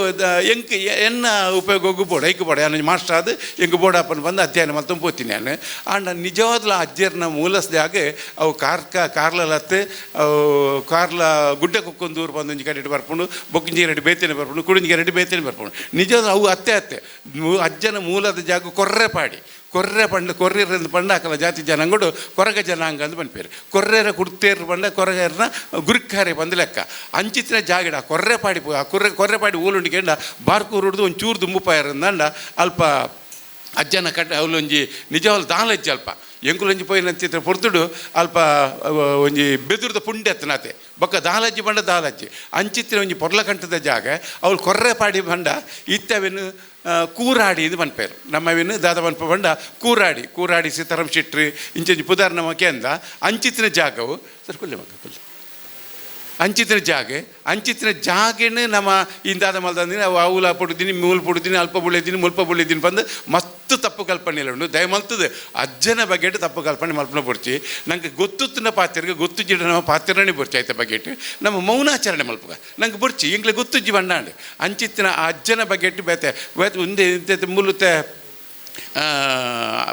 ಎಂಕ್ ಎನ್ನ ಉಪಯೋಗ ಬೋಡ ಐಕ್ ಬೋಡ ಯಾನ್ ಒಂಜಿ ಮಾಸ್ಟರ್ ಆದ್ ಎಂಕ್ ಬೋಡಪ್ಪನ ಬಂದು ಅಧ್ಯಯನ ಮಲ್ತೊಂದು ಪೋತೀನಿ ಯಾನ್ ಆಂಡ ನಿಜವಾದ್ಲ ಅಜ್ಜರ್ನ ಮೂಲ ಜಾಗ ಅವು ಕಾರ್ಲಲತ್ತು ಅವು ಕಾರ್ಲ ಗುಡ್ಡ ಕುಕ್ಕೊಂದೂರು ಬಂದು ಒಂಜಿ ಕಡೆಟ್ ಬರ್ಪುಂಡು ಬೊಕ್ಕಿಂಜಿ ರೆಡ್ಡಿ ಬೇತನೆ ಬರ್ಪುಂಡು ಕುಡಿಂಜಿ ರೆಡ್ಡಿ ಬೇತನೆ ಬರ್ಪುಂಡು ನಿಜವಾದ ಅವು ಅತ್ತೆ ಅತ್ತೆ ಅಜ್ಜನ ಮೂಲದ ಜಾಗ ಕೊರ್ರೆ ಪಾಡಿ ಕೊರ್ರೆ ಪಂಡ ಕೊರ್ರೆರಂದು ಪಂಡ ಅಕಲ ಜಾತಿ ಜನಾಂಗಡು ಕೊರಗ ಜನಾಂಗ ಅಂದ್ ಪನ್ಪೇರು ಕೊರ್ರೆರ ಕುಡ್ತೇರು ಪಂಡ ಕೊರಗರ್ನ ಗುರುಕ್ಕಾರೆ ಬಂದು ಲೆಕ್ಕ ಅಂಚಿತ್ತಿನ ಜಾಗಡ ಕೊರ್ರೆ ಪಾಡಿ ಆ ಕೊರ್ರೆ ಕೊರ್ರೆಪಾಡಿ ಊಲುಂಡು ಕೇಂಡ ಬಾರ್ಕೂರುಡ್ದು ಒಂದು ಚೂರು ದುಂಬುಪಾಯರಂದಂಡ ಅಲ್ಪ ಅಜ್ಜನ ಕಟ್ಟ ಅವಲೊಂಜಿ ನಿಜವಾಗ್ಲು ದಾಲಜ್ಜಿ ಅಲ್ಪ ಎಂಕುಲೊಂಜಿ ಪೋಯಿನ ಚಿತ್ರ ಪೊರ್ತುಡು ಅಲ್ಪ ಒಂಜಿ ಬೆದುರ್ದ ಪುಂಡೆ ಅತ್ತನಾತೆ ಬೊಕ್ಕ ದಾಲಜ್ಜಿ ಬಂಡ ದಾಲಜ್ಜಿ ಅಂಚಿತ್ತಿನ ಒಂಜಿ ಪೊರ್ಲಕಂಠದ ಜಾಗ ಅವಳು ಕೊರ್ರೆ ಪಾಡಿ ಬಂಡ ಇತ್ತವೇನು ಕೂರಾಡಿ ಇದು ಪನ್ಪೇರು ನಮ್ಮವೇನು ದಾದ ಪನ್ಪ ಬಂಡ ಕೂರಾಡಿ ಕೂರಾಡಿ ಸೀತಾರಾಮ್ ಶೆಟ್ರಿ ಇಂಚೊಂಜಿ ಪುದಾರ್ ನಮ್ಮ ಕೇಂದ್ರ ಅಂಚಿತ್ತಿನ ಜಾಗವು ಸರ್ ಕುಲ್ಲೆ ಮಗ ಕುಲ್ಲೆ ಅಂಚಿತ್ತಿನ ಜಾಗೆ, ಅಂಚಿತ್ತಿನ ಜಾಗೆನ್ ನಮ ಇಂದಾದ ಮಲ್ದಂದಿನ ಅವು ಅವುಲ ಪುಡುದಿನಿ, ಮೂಲು ಪುಡುದಿನಿ, ಅಲ್ಪ ಬುಳೆದಿನಿ, ಮುಲ್ಪ ಬುಳೆದಿನಿ ಪಂದ್ ಮಸ್ತ್ ತಪ್ಪು ಕಲ್ಪನೆಲು ಉಂಡು. ದಯಮಲ್ತದ ಅಜ್ಜನ ಬಗೆಟ್ ತಪ್ಪು ಕಲ್ಪನೆ ಮಲ್ಪನ ಬೊಡ್ಚಿ. ನಂಗೆ ಗೊತ್ತುತ್ತಿನ ಪಾತೆರ್ಗೆ ಗೊತ್ತುಜ್ಜಿಡ ನಮ್ಮ ಪಾತೆರನೇ ಬೊಡ್ಚಿ. ಆಯ್ತ ಬಗೆಟ್ ನಮ್ಮ ಮೌನಾಚರಣೆ ಮಲ್ಪುಗ ನಂಗೆ ಬೊಡ್ಚಿ, ಎಂಕ್ಲೆ ಗೊತ್ತುಜ್ಜಿ ಬಂಡಾಂಡ್. ಅಂಚಿತ್ತಿನ ಆ ಅಜ್ಜನ ಬಗೆಟ್ ಬೇತೆ ಬೇತೆ ಉಂದೆ ಇಂತೆ ಮುಲುತೆ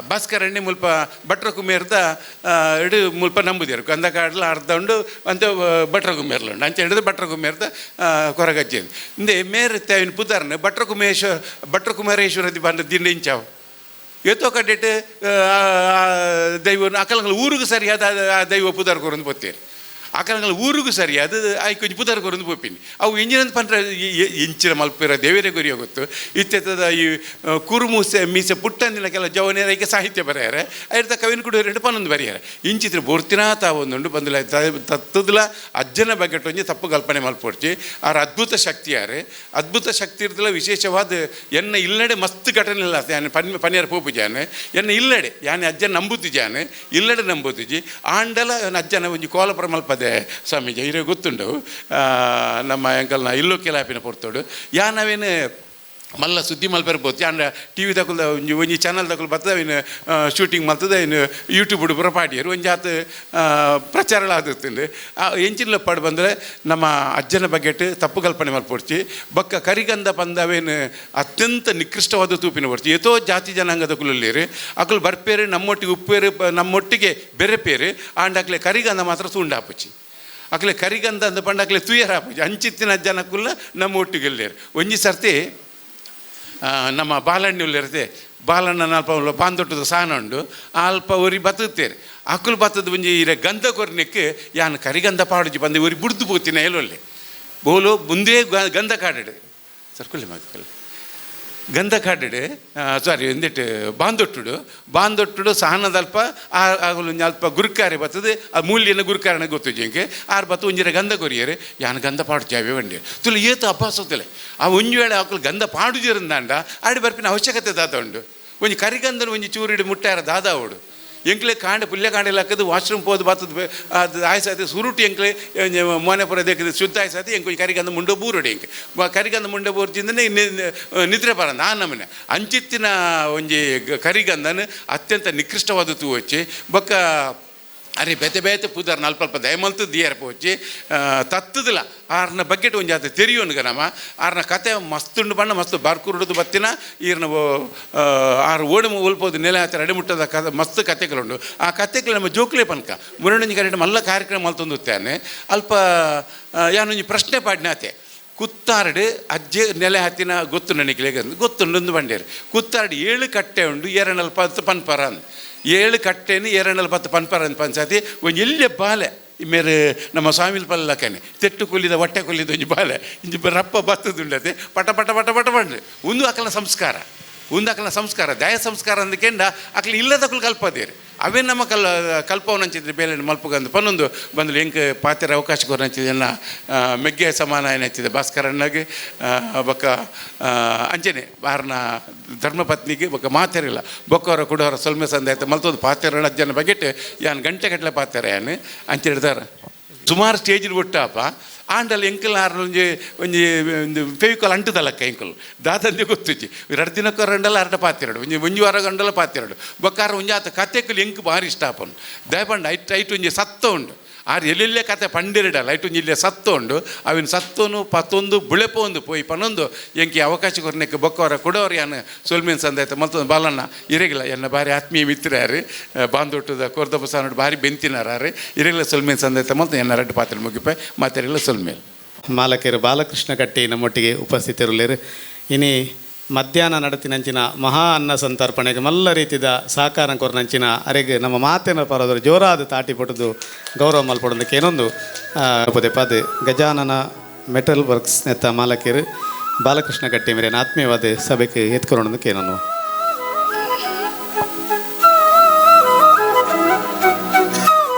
ಭಾಸ್ಕರಣ್ಣೆ ಮುಲ್ಪ ಭಟ್ರ ಕುಮೇರ್ದ ಇಡು ಮುಲ್ಪ ನಂಬುದೇರು ಗಂಧಕಾಡ್ಲ ಅರ್ಧ ಉಂಡು ಅಂತ ಭಟ್ರ ಕುಮೇರ್ಲ ಉಂಡು. ಅಂಚ ಹಿಡಿದು ಭಟ್ರ ಕುಮೇರ್ದ ಕೊರಗಜ್ಜೆ ಇಂದೆ ಮೇರ್ ತೇವಿನ ಪುದರ್ನ ಭಟ್ರ ಕುಮೇಶ್ವರ, ಭಟ್ರ ಕುಮಾರೇಶ್ವರ ಬಂದ ದಿಂಡ ಇಂಚಾವು ಏತೋ ಕಡೆಟ್ ದೈವ ಅಕಲಂಗಲ ಊರಿಗೆ ಸರಿಯಾದ ಆ ದೈವ ಪುದರ್ ಕೊರೊಂದು ಪೋತೇರು. ಅಕಲಂಗಲ ಊರಿಗೆ ಸರಿಯಾದ ಆಯ್ಕೆ ಒಂಜಿ ಪುದರ್ ಕೊರೊಂದು ಪೋಪಿನಿ. ಅವು ಇಂಜಿನ ಪಂಡ್ರೆ ಇಂಚಿನ ಮಲ್ಪಿರ ದೇವರೇ ಗುರಿಯ ಗೊತ್ತು. ಇತ್ತೆತ್ತದ ಈ ಕುರುಮೂಸೆ ಮೀಸೆ ಪುಟ್ಟಂದಿನ ಕೆಲ ಜವನೇರ ಐಕೆ ಸಾಹಿತ್ಯ ಬರೆಯಾರೆ, ಐರ್ದ ಕವಿನ ಕೂಡ ಎರಡು ಪನ್ನೊಂದು ಬರೆಯಾರೆ. ಇಂಚಿತ್ರ ಬೋರ್ತಿನ ತಾವೊಂದುಂಡು ಬಂದುಲ ತತ್ತದಲ ಅಜ್ಜನ ಬಗ್ಗೆ ಒಂಜಿ ತಪ್ಪು ಕಲ್ಪನೆ ಮಲ್ಪೊಡ್ಚಿ. ಆರ್ ಅದ್ಭುತ ಶಕ್ತಿಯಾರೆ, ಅದ್ಭುತ ಶಕ್ತಿ ಇರ್ದಲ ವಿಶೇಷವಾದ ಎನ್ನ ಇಲ್ಲಡೆ ಮಸ್ತ್ ಘಟನೆ ಇಲ್ಲ. ಯಾನೆ ಪನ್ನಿಯರ ಪೋಪು ಜಾನೆ ಎನ್ನ ಇಲ್ಲಡೆ ಯಾನೆ ಅಜ್ಜನ ನಂಬುತ್ತಿಜಾನೆ ಇಲ್ಲಡೆ ನಂಬುತ್ತಿಜಿ ಆಂಡಲ ಅಜ್ಜನ ಒಂಜಿ ಕೋಲಪುರ ಮಲ್ಪದೆ ಸ್ವಾಮೀಜಿ ಇರೇ ಗೊತ್ತುಂಡು. ನಮ್ಮ ಎಂಕಲ್ನ ಇಲ್ಲೋ ಕೆಲಾಪಿನ ಪೊರ್ತೋಡು ಯಾನವೇನು ಮಲ್ಲ ಸುದ್ದಿ ಮಲ್ಪೆರ ಬೋತಿ ಆಂಡ ಟಿ ವಿ ದಕುಲ್ ಒಂಜಿ ಒಂಜಿ ಚಾನಲ್ ದಕುಲ್ ಬರ್ತದೆ, ಅವಿನ ಶೂಟಿಂಗ್ ಮಲ್ತದೆ, ಅವಿನ ಯೂಟ್ಯೂಬ್ ಪೂರ ಪಾಡಿಯರು ಒಂಜಿ ಆತ್ ಪ್ರಚಾರಲ ಆದಿತ್ತುಂಡು. ಎಂಚಿನ ಪಾಡು ಬಂದರೆ ನಮ್ಮ ಅಜ್ಜನ ಬಗೆಟ್ ತಪ್ಪು ಕಲ್ಪನೆ ಮಲ್ಪೊಡ್ಚಿ. ಬೊಕ್ಕ ಕರಿಗಂಧ ಪಂದ ಅವೇನು ಅತ್ಯಂತ ನಿಕೃಷ್ಟವಾದ ತೂಪಿನ ಪೊಡ್ಚಿ. ಏತೋ ಜಾತಿ ಜನಾಂಗದ ಕುಲುಲ್ಲೇರು ಅಕುಲು ಬರ್ಪೇರು, ನಮ್ಮೊಟ್ಟಿಗೆ ಉಪ್ಪೇರು, ನಮ್ಮೊಟ್ಟಿಗೆ ಬೆರೆಪೇರು. ಆಂಡ ಅಕ್ಲೆ ಕರಿಗಂಧ ಮಾತ್ರ ತುಂಡಾಪುಚಿ. ಅಕ್ಲೆ ಕರಿಗಂಧ ಅಂದ ಪಂಡ ಅಕ್ಲೆ ತುಯರ್ ಆಪುಜಿ. ಅಂಚಿತ್ತಿನ ಜನಕ್ಕುಲ್ಲ ನಮ್ಮ ಒಟ್ಟಿಗೆ ಇಲ್ಲೇರು. ಒಂಜಿ ಸರ್ತಿ ನಮ್ಮ ಬಾಲಣ್ಣ ಉಲ್ಲೇರ್ತೆ, ಬಾಲಣ್ಣನ ಅಲ್ಪ ಬಾಂದೊಟ್ಟದ ಸಾನ ಉಂಡು, ಅಲ್ಪ ಒರಿ ಬತ್ತುತ್ತೇರು. ಅಕುಲು ಬತ್ತದ ಒಂಜಿ ಇರೆ ಗಂಧ ಕೊರ್ನಿಕ್ ಯಾನ್ ಕರಿಗಂಧ ಪಾಡುಜಿ ಬಂದು ಒರಿ ಬುಡ್ದು ಪೋತಿನ ಎಲ್ಲೊಲ್ಲೆ ಬೋಲು ಮುಂದೆ ಗಂಧ ಕಾಡಡು ಸರ್ಕುಲ್ಲೆ ಮಕ್ಕಳು ಗಂಧ ಕಾಡಡು ಸಾರಿ ಎಂದಿಟ್ಟು ಬಾಂದೊಟ್ಟುಡು ಬಾಂದೊಟ್ಟುಡು ಸಹನದಲ್ಪ ಆಗಲು ಒಂಜಿ ಅಲ್ಪ ಗುರುಕಾರಿ ಬರ್ತದೆ. ಆ ಮೂಲ್ಯನ ಗುರುಕಾರನ ಗೊತ್ತು ಜಿಂಕೆ ಆರು ಬತ್ತು ಒಂಜಿರ ಗಂಧ ಕೊರಿಯರು. ಯಾನ್ ಗಂಧ ಪಾಡು ಜಾವೆ ಬಂಡಿ ತುಲು ಏತು ಅಬ್ಬಾಸೊತ್ತಲೆ. ಆ ಒಂಜಿ ವೇಳೆ ಅಕುಲು ಗಂಧ ಪಾಡುಜಿರಂದಾಂಡ ಆಡಿ ಬರ್ಪಿನ ಅವಶ್ಯಕತೆ ದಾದ ಉಂಡು. ಒಂಜಿ ಕರಿಗಂಧನ ಒಂಜಿ ಚೂರಿಡು ಮುಟ್ಟಾರ ದಾದ ಅವಡು ಎಂಕ್ಲೆ ಕಾಂಡ ಪುಲ್ಯ ಕಾಂಡ ಹಾಕದು ವಾಶ್ರೂಮ್ ಪೋದು ಬತ್ತದ ಅದು ಆಯ್ಸಾತಿ ಸುರುಟಿ ಎಂಕ್ಲೆ ಮೋನೆಪುರ ದೇಕದ ಶುದ್ಧ ಆಯ್ಸಾತಿ ಎಂಕ್ ಒಂಜಿ ಕರಿಗಂಧ ಮುಂಡ ಬೂರುಡು ಎಂಕ್ ಕರಿಗಂಧ ಮುಂಡ ಬೂರ್ಚಿಂದನೆ ನಿದ್ರೆ ಬರ ನಾನು ನಮನೆ ಅಂಚಿತ್ತಿನ ಒಂಜಿ ಕರಿಗಂಧನ ಅತ್ಯಂತ ನಿಕೃಷ್ಟವಾದ ತೂವಚ್ಚಿ. ಬೊಕ್ಕ ಅರೆ ಬೇತೆ ಬೇತೆ ಪುದರ್ನ ಅಲ್ಪ ಅಲ್ಪ ದಯಮಲ್ತು ದಿಯರ್ ಪೋಚಿ ತತ್ತದಲ ಆರ್ನ ಬಗ್ಗೆಟ್ ಒಂಜಿ ಆತ ತೆರಿಯೋನ್ಗ ನಮ ಆರ್ನ ಕತೆ ಮಸ್ತುಂಡು ಬಣ್ಣ ಮಸ್ತ್ ಬಾರ್ಕುರುಡುದು ಬತ್ತಿನ ಈರ್ನ ಆರು ಓಡಿ ಒಲ್ಪೋದು ನೆಲೆ ಆತರ ಅಡಿಮುಟ್ಟದ ಕತೆ ಮಸ್ತ್ ಕತೆಗಳುಂಡು. ಆ ಕತೆಗಳು ನಮ್ಮ ಜೋಕ್ಲೆ ಪನ್ಕ ಮುರಣಿಂಜಿ ಕರೆಂಟ್ ಮಲ್ಲ ಕಾರ್ಯಕ್ರಮ ಮಲ್ತೊಂದುತ್ತಾನೆ. ಅಲ್ಪ ಯಾನೊಂಜಿ ಪ್ರಶ್ನೆ ಪಾಡ್ನಾತೆ ಕುತ್ತಾರಡು ಅಜ್ಜೆ ನೆಲೆ ಹತ್ತಿನ ಗೊತ್ತು ನನಗೆ ಗೊತ್ತುಂಡು ಬಂಡೇರು. ಕುತ್ತಾರಡು 7 ಕಟ್ಟೆ ಉಂಡು ಎರಡಲ್ಲಿ ಪತ್ತು ಪನ್ಪರ ಅಂದ್ 7 ಕಟ್ಟೆನು ಎರಡಲ್ಲಿ ಪತ್ತು ಪನ್ಪರ ಅಂದ್ ಪಂಚಾತಿ ಒಂಜಿ ಎಲ್ಲೆ ಬಾಲೆ ಮೇರೆ ನಮ್ಮ ಸ್ವಾಮಿಲ್ ಪಲ್ಲಕ್ಕನೆ ತೆಟ್ಟು ಕೊಲ್ಲಿದ ಹೊಟ್ಟೆ ಕೊಲ್ಲಿದ ಒಂಜಿ ಬಾಲೆ ಇಂಜಿ ರಪ್ಪ ಬತ್ತದುಂಡತೆ ಪಟ ಪಟ ಪಟ ಪಟ ಪಂಡ್ರೆ ಒಂದು ಅಕಲ ಸಂಸ್ಕಾರ, ಒಂದು ಅಕಲ ಸಂಸ್ಕಾರ ದಯ ಸಂಸ್ಕಾರ ಅಂದಕೆಂಡ ಅಕಲ ಇಲ್ಲದಕುಲು ಕಲ್ಪದೇರು ಅವೇ ನಮ್ಮ ಕಲ್ಪವನಂಚಿದ್ರೆ ಬೇಲೆ ಮಲ್ಪುಗಂದು ಪನ್ನೊಂದು ಬಂದು ಎಂಕ್ ಪಾತೆರ ಅವಕಾಶ ಕೊರಂಚಿದೆ ಎನ್ನ ಮೆಗ್ಗೆ ಸಮಾನ ಏನಾಯ್ತಿದೆ ಭಾಸ್ಕರಣ್ಣಗೆ ಬೊಕ್ಕ ಅಂಚನೆ ಬಾರ್ನ ಧರ್ಮಪತ್ನಿಗೆ ಬೊಕ್ಕ ಮಾತೆರಿಲ್ಲ ಬೊಕ್ಕವರ ಕುಡವರ ಸೊಲ್ಮೆ ಸಂದ ಆಯ್ತು ಮಲ್ತೊಂದು ಪಾತೆರ ಅಜ್ಜನ ಬಗೆಟ್ ಯಾನ್ ಗಂಟೆ ಗಟ್ಟಲೆ ಪಾತೆರ ಯಾನ್ ಅಂಚೆ ಹಿಡ್ದಾರ ಸುಮಾರು ಸ್ಟೇಜ್ ಬಿಟ್ಟಾಪ ಆಂಡಲ್ ಎಂಕಲ್ ಆರ್ ಒಂಜಿ ಒಂಜಿ ಒಂದು ಫೆವಿಕಾಲ್ ಅಂಟುದಲ್ಲಕ್ಕ ಎಂಕಲ್ ದಾದಂದೆ ಗೊತ್ತುಜ್ಜಿ ಎರಡು ದಿನಕ್ಕೆ ರಂಡಲ್ಲ ಅರ್ಧ ಪಾತಿರಡು ಒಂಜಿ ಒಂಜಿ ವಾರ ಗಂಡಲ ಪಾತಿರಡು ಬೊಕ್ಕಾರ ಒಂಜಿ ಆತ ಕತೆಕುಲು ಎಂಕ್ ಭಾರಿ ಇಷ್ಟ ಆಪನು ದಯಪಂಡ ಐಟ್ ಐಟ್ ಒಂಜಿ ಸತ್ತ ಉಂಡು ಆರ್ ಎಲ್ಲೆಲ್ಲೇ ಕತೆ ಪಂಡಿರಡಲ್ಲ ಐಟ್ ಒಂಜಿ ಇಲ್ಲೇ ಸತ್ತ ಉಂಡು ಅವಿನ ಸತ್ತೋನು ಪತ್ತೊಂದು ಬುಳೆಪ ಒಂದು ಪೋಯಿ ಪನ್ನೊಂದು ಎಂಕಿ ಅವಕಾಶ ಕೊರ್ನೆಕ್ ಬೊಕ್ಕವರ ಕೊಡೋರು ಯಾನ್ ಸೊಲ್ಮೇನ್ ಸಂದಾಯ್ತ ಮಲ್ತೊಂದು ಬಾಲಣ್ಣ ಇರೆಗಿಲ್ಲ ಎನ್ನ ಭಾರಿ ಆತ್ಮೀಯ ಮಿತ್ರಯಾರು ಬಾಂದೊಟ್ಟದ ಕೊರ್ದಬ ಭಾರಿ ಬೆಂತಿನಾರು ಇರೆಗಿಲ್ಲ ಸೊಲ್ಮೇನ್ ಸಂದಾಯ್ತ ಮಲ್ತು ಎನ್ನ ರೆಡ್ಡು ಪಾತ್ರೆ ಮುಗಿಪೆ ಮಾತೆರೆಲ್ಲ ಸೊಲ್ಮೇಲ್. ಮಾಲಕರು ಬಾಲಕೃಷ್ಣ ಕಟ್ಟಿ ನಮ್ಮೊಟ್ಟಿಗೆ ಉಪಸ್ಥಿತರುಳ್ಳೇರು. ಇನಿ ಮಧ್ಯಾಹ್ನ ನಡತಿನಂಚಿನ ಮಹಾ ಅನ್ನ ಸಂತರ್ಪಣೆಗೆ ಮಲ್ಲ ರೀತಿದ ಸಹಕಾರ ಕೊರ್ನಂಚಿನ ಅರೆಗೆ ನಮ್ಮ ಮಾತಿನ ಪರದರು ಜೋರಾದ ತಾಟಿ ಪಟ್ಟದು ಗೌರವ ಮಲ್ಪಡೋದಕ್ಕೆ ಏನೊಂದು ಪದೇ ಪದೇ ಗಜಾನನ ಮೆಟಲ್ ವರ್ಕ್ಸ್ ನೆತ್ತ ಮಾಲಕರು ಬಾಲಕೃಷ್ಣ ಕಟ್ಟಿ ಮೇರೆ ಆತ್ಮೀಯವಾದ ಸಭೆಗೆ ಎತ್ಕೊಳ್ಳೋದಕ್ಕೆ ಏನೊಂದು.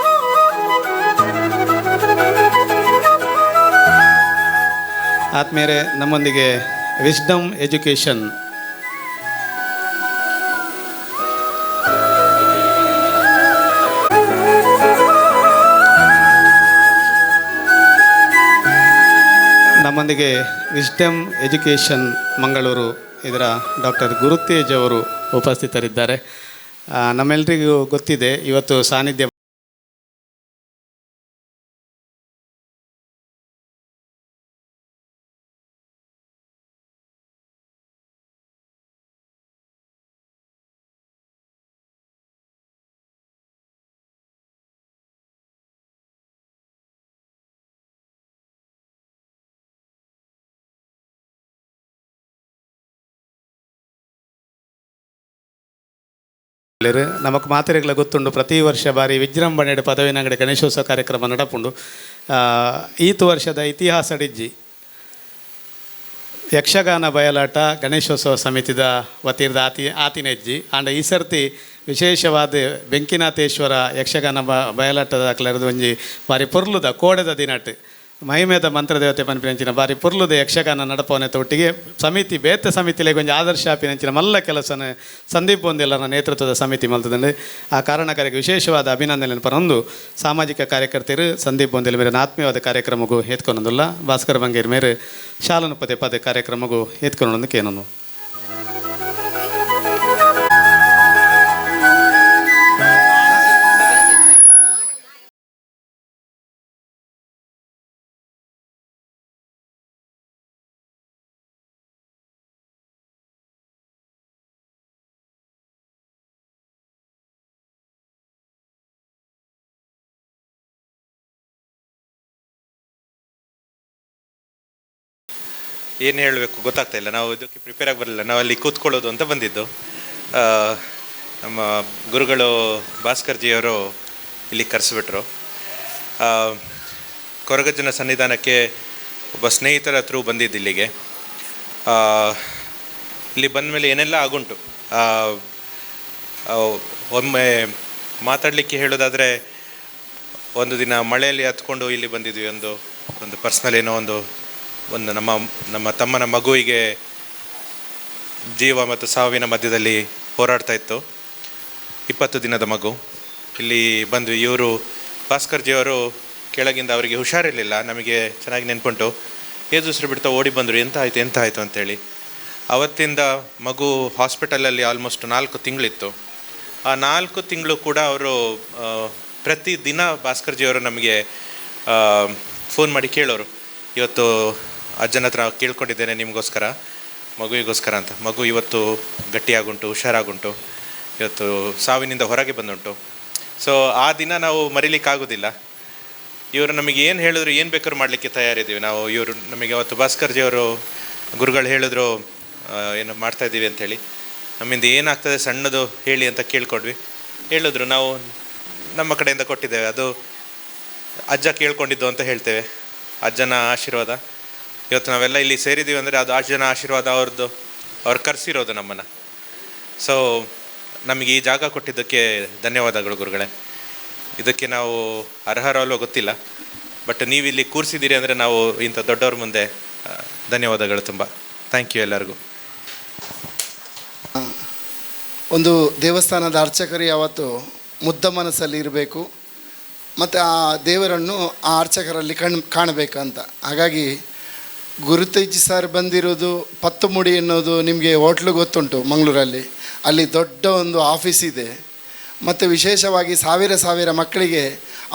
ಆತ್ಮೀಯರೇ, ನಮ್ಮೊಂದಿಗೆ ವಿಸ್ಡಮ್ ಎಜುಕೇಷನ್ ನಮ್ಮೊಂದಿಗೆ ವಿಸ್ಡಮ್ ಎಜುಕೇಷನ್ ಮಂಗಳೂರು ಇದರ ಡಾಕ್ಟರ್ ಗುರುತೇಜ್ ಅವರು ಉಪಸ್ಥಿತರಿದ್ದಾರೆ. ನಮ್ಮೆಲ್ಲರಿಗೂ ಗೊತ್ತಿದೆ, ಇವತ್ತು ಸಾನ್ನಿಧ್ಯ ನಮಕ್ ಮಾತೆರೆಗಳ ಗೊತ್ತುಂಡು. ಪ್ರತಿ ವರ್ಷ ಬಾರಿ ವಿಜೃಂಭಣೆಡ್ ಪದವಿನಂಗಡಿ ಗಣೇಶೋತ್ಸವ ಕಾರ್ಯಕ್ರಮ ನಡಪುಂಡು. ಈತು ವರ್ಷದ ಇತಿಹಾಸ ಡಿಜ್ಜಿ ಯಕ್ಷಗಾನ ಬಯಲಾಟ ಗಣೇಶೋತ್ಸವ ಸಮಿತಿದ ವತಿರ್ದ ಆತಿ ಆತಿನೆಜ್ಜಿ ಆಂಡ ಈ ಸರ್ತಿ ವಿಶೇಷವಾದ ಬೆಂಕಿನಾಥೇಶ್ವರ ಯಕ್ಷಗಾನ ಬಯಲಾಟದ ಅಕ್ಲೆರ್ದ್ ಒಂಜಿ ಬಾರಿ ಪೊರ್ಲುದ ಕೋಡೆದ ದಿನಟ್ ಮಹಿಮೆದ ಮಂತ್ರದೇವತೆ ಪನ್ಪಿನಂಚಿನ ಬಾರಿ ಪೊರ್ಲುದ ಯಕ್ಷಗಾನ ನಡಪವನೆತ ಒಟ್ಟಿಗೆ ಸಮಿತಿ ಬೇತೆ ಸಮಿತಿಲೆಗ್ ಒಂಜಿ ಆದರ್ಶ ಆಪಿನಂಚಿನ ಮಲ್ಲ ಕೆಲಸನ ಸಂದೀಪ್ ಬೊಂದೆಲ್ಲರ ನೇತೃತ್ವದ ಸಮಿತಿ ಮಲ್ತದಂಡು. ಆ ಕಾರಣಕಾರಿಗೆ ವಿಶೇಷವಾದ ಅಭಿನಂದನೆ ಪನೊಂದು ಸಾಮಾಜಿಕ ಕಾರ್ಯಕರ್ತರು ಸಂದೀಪ್ ಬೊಂದೆಲ್ ಮೇರೆ ಆತ್ಮೀಯವಾದ ಕಾರ್ಯಕ್ರಮಗೂ ಏತ್ಕೊನೊಂದುಲ್ಲ. ಭಾಸ್ಕರ್ ಬಂಗೇರ್ ಮೇರೆ ಶಾಲನು ಪದೇ ಪದೇ ಕಾರ್ಯಕ್ರಮಗೂ ಏತ್ಕೊನೊಂದು ಕೇನೊಂದು. ಏನು ಹೇಳಬೇಕು ಗೊತ್ತಾಗ್ತಾ ಇಲ್ಲ. ನಾವು ಇದಕ್ಕೆ ಪ್ರಿಪೇರ್ ಆಗಿ ಬರಲಿಲ್ಲ. ನಾವು ಅಲ್ಲಿ ಕೂತ್ಕೊಳ್ಳೋದು ಅಂತ ಬಂದಿದ್ದು. ನಮ್ಮ ಗುರುಗಳು ಭಾಸ್ಕರ್ ಜಿಯವರು ಇಲ್ಲಿ ಕರೆಸಿಬಿಟ್ರು. ಕೊರಗಜ್ಜನ ಸನ್ನಿಧಾನಕ್ಕೆ ಒಬ್ಬ ಸ್ನೇಹಿತರ ಥ್ರೂ ಬಂದಿದ್ದು ಇಲ್ಲಿಗೆ. ಇಲ್ಲಿ ಬಂದ ಮೇಲೆ ಏನೆಲ್ಲ ಆಗುಂಟು. ಒಮ್ಮೆ ಮಾತಾಡಲಿಕ್ಕೆ ಹೇಳೋದಾದರೆ, ಒಂದು ದಿನ ಮಳೆಯಲ್ಲಿ ಹತ್ಕೊಂಡು ಇಲ್ಲಿ ಬಂದಿದ್ವಿ. ಒಂದು ಒಂದು ಪರ್ಸ್ನಲ್ ಏನೋ ಒಂದು ಒಂದು ನಮ್ಮ ನಮ್ಮ ತಮ್ಮನ ಮಗುವಿಗೆ ಜೀವ ಮತ್ತು ಸಾವಿನ ಮಧ್ಯದಲ್ಲಿ ಹೋರಾಡ್ತಾ ಇತ್ತು. 20 ದಿನದ ಮಗು. ಇಲ್ಲಿ ಬಂದ್ವಿ. ಇವರು ಭಾಸ್ಕರ್ ಜಿಯವರು ಕೆಳಗಿಂದ, ಅವರಿಗೆ ಹುಷಾರಿರಲಿಲ್ಲ, ನಮಗೆ ಚೆನ್ನಾಗಿ ನೆನ್ಪುಂಟು, ಏದುಸಿರು ಬಿಡ್ತಾ ಓಡಿ ಬಂದರು, ಎಂತ ಆಯಿತು ಎಂತ ಆಯಿತು ಅಂತೇಳಿ. ಅವತ್ತಿಂದ ಮಗು ಹಾಸ್ಪಿಟಲಲ್ಲಿ ಆಲ್ಮೋಸ್ಟ್ 4 ತಿಂಗಳಿತ್ತು. ಆ 4 ತಿಂಗಳು ಕೂಡ ಅವರು ಪ್ರತಿದಿನ ಭಾಸ್ಕರ್ ಜಿಯವರು ನಮಗೆ ಫೋನ್ ಮಾಡಿ ಕೇಳೋರು, ಇವತ್ತು ಅಜ್ಜನ ಹತ್ರ ಕೇಳ್ಕೊಂಡಿದ್ದೇನೆ ನಿಮಗೋಸ್ಕರ, ಮಗುವಿಗೋಸ್ಕರ ಅಂತ. ಮಗು ಇವತ್ತು ಗಟ್ಟಿಯಾಗುಂಟು, ಹುಷಾರಾಗುಂಟು, ಇವತ್ತು ಸಾವಿನಿಂದ ಹೊರಗೆ ಬಂದುಂಟು. ಸೊ ಆ ದಿನ ನಾವು ಮರೀಲಿಕ್ಕಾಗೋದಿಲ್ಲ. ಇವರು ನಮಗೆ ಏನು ಹೇಳಿದ್ರು, ಏನು ಬೇಕಾದ್ರೂ ಮಾಡಲಿಕ್ಕೆ ತಯಾರಿದ್ದೀವಿ ನಾವು. ಇವರು ನಮಗೆ ಅವತ್ತು ಭಾಸ್ಕರ್ ಜಿಯವರು ಗುರುಗಳು ಹೇಳಿದ್ರು, ಏನು ಮಾಡ್ತಾಯಿದ್ದೀವಿ ಅಂಥೇಳಿ. ನಮ್ಮಿಂದ ಏನಾಗ್ತದೆ ಸಣ್ಣದು ಹೇಳಿ ಅಂತ ಕೇಳ್ಕೊಂಡ್ವಿ. ಹೇಳಿದ್ರು, ನಾವು ನಮ್ಮ ಕಡೆಯಿಂದ ಕೊಟ್ಟಿದ್ದೇವೆ, ಅದು ಅಜ್ಜ ಕೇಳ್ಕೊಂಡಿದ್ದು ಅಂತ ಹೇಳ್ತೇವೆ. ಅಜ್ಜನ ಆಶೀರ್ವಾದ. ಇವತ್ತು ನಾವೆಲ್ಲ ಇಲ್ಲಿ ಸೇರಿದ್ದೀವಿ ಅಂದರೆ ಅದು ಅಜ್ಜನ ಆಶೀರ್ವಾದ, ಅವ್ರದ್ದು, ಅವ್ರು ಕರೆಸಿರೋದು ನಮ್ಮನ್ನು. ಸೊ ನಮಗೆ ಈ ಜಾಗ ಕೊಟ್ಟಿದ್ದಕ್ಕೆ ಧನ್ಯವಾದಗಳು ಗುರುಗಳೇ. ಇದಕ್ಕೆ ನಾವು ಅರ್ಹರೋ ಅಲ್ವೋ ಗೊತ್ತಿಲ್ಲ, ಬಟ್ ನೀವಿಲ್ಲಿ ಕೂರಿಸಿದ್ದೀರಿ ಅಂದರೆ ನಾವು ಇಂಥ ದೊಡ್ಡವ್ರ ಮುಂದೆ ಧನ್ಯವಾದಗಳು ತುಂಬ. Thank you ಎಲ್ಲರಿಗೂ. ಒಂದು ದೇವಸ್ಥಾನದ ಅರ್ಚಕರು ಯಾವತ್ತು ಮುದ್ದ ಮನಸ್ಸಲ್ಲಿ ಇರಬೇಕು, ಮತ್ತು ಆ ದೇವರನ್ನು ಆ ಅರ್ಚಕರಲ್ಲಿ ಕಾಣಬೇಕಂತ. ಹಾಗಾಗಿ ಗುರುತೇಜ್ ಸರ್ ಬಂದಿರೋದು ಪತ್ತುಮುಡಿ ಎನ್ನುವುದು ನಿಮಗೆ ಹೋಟ್ಲು ಗೊತ್ತುಂಟು ಮಂಗಳೂರಲ್ಲಿ, ಅಲ್ಲಿ ದೊಡ್ಡ ಒಂದು ಆಫೀಸ್ ಇದೆ. ಮತ್ತು ವಿಶೇಷವಾಗಿ ಸಾವಿರ ಸಾವಿರ ಮಕ್ಕಳಿಗೆ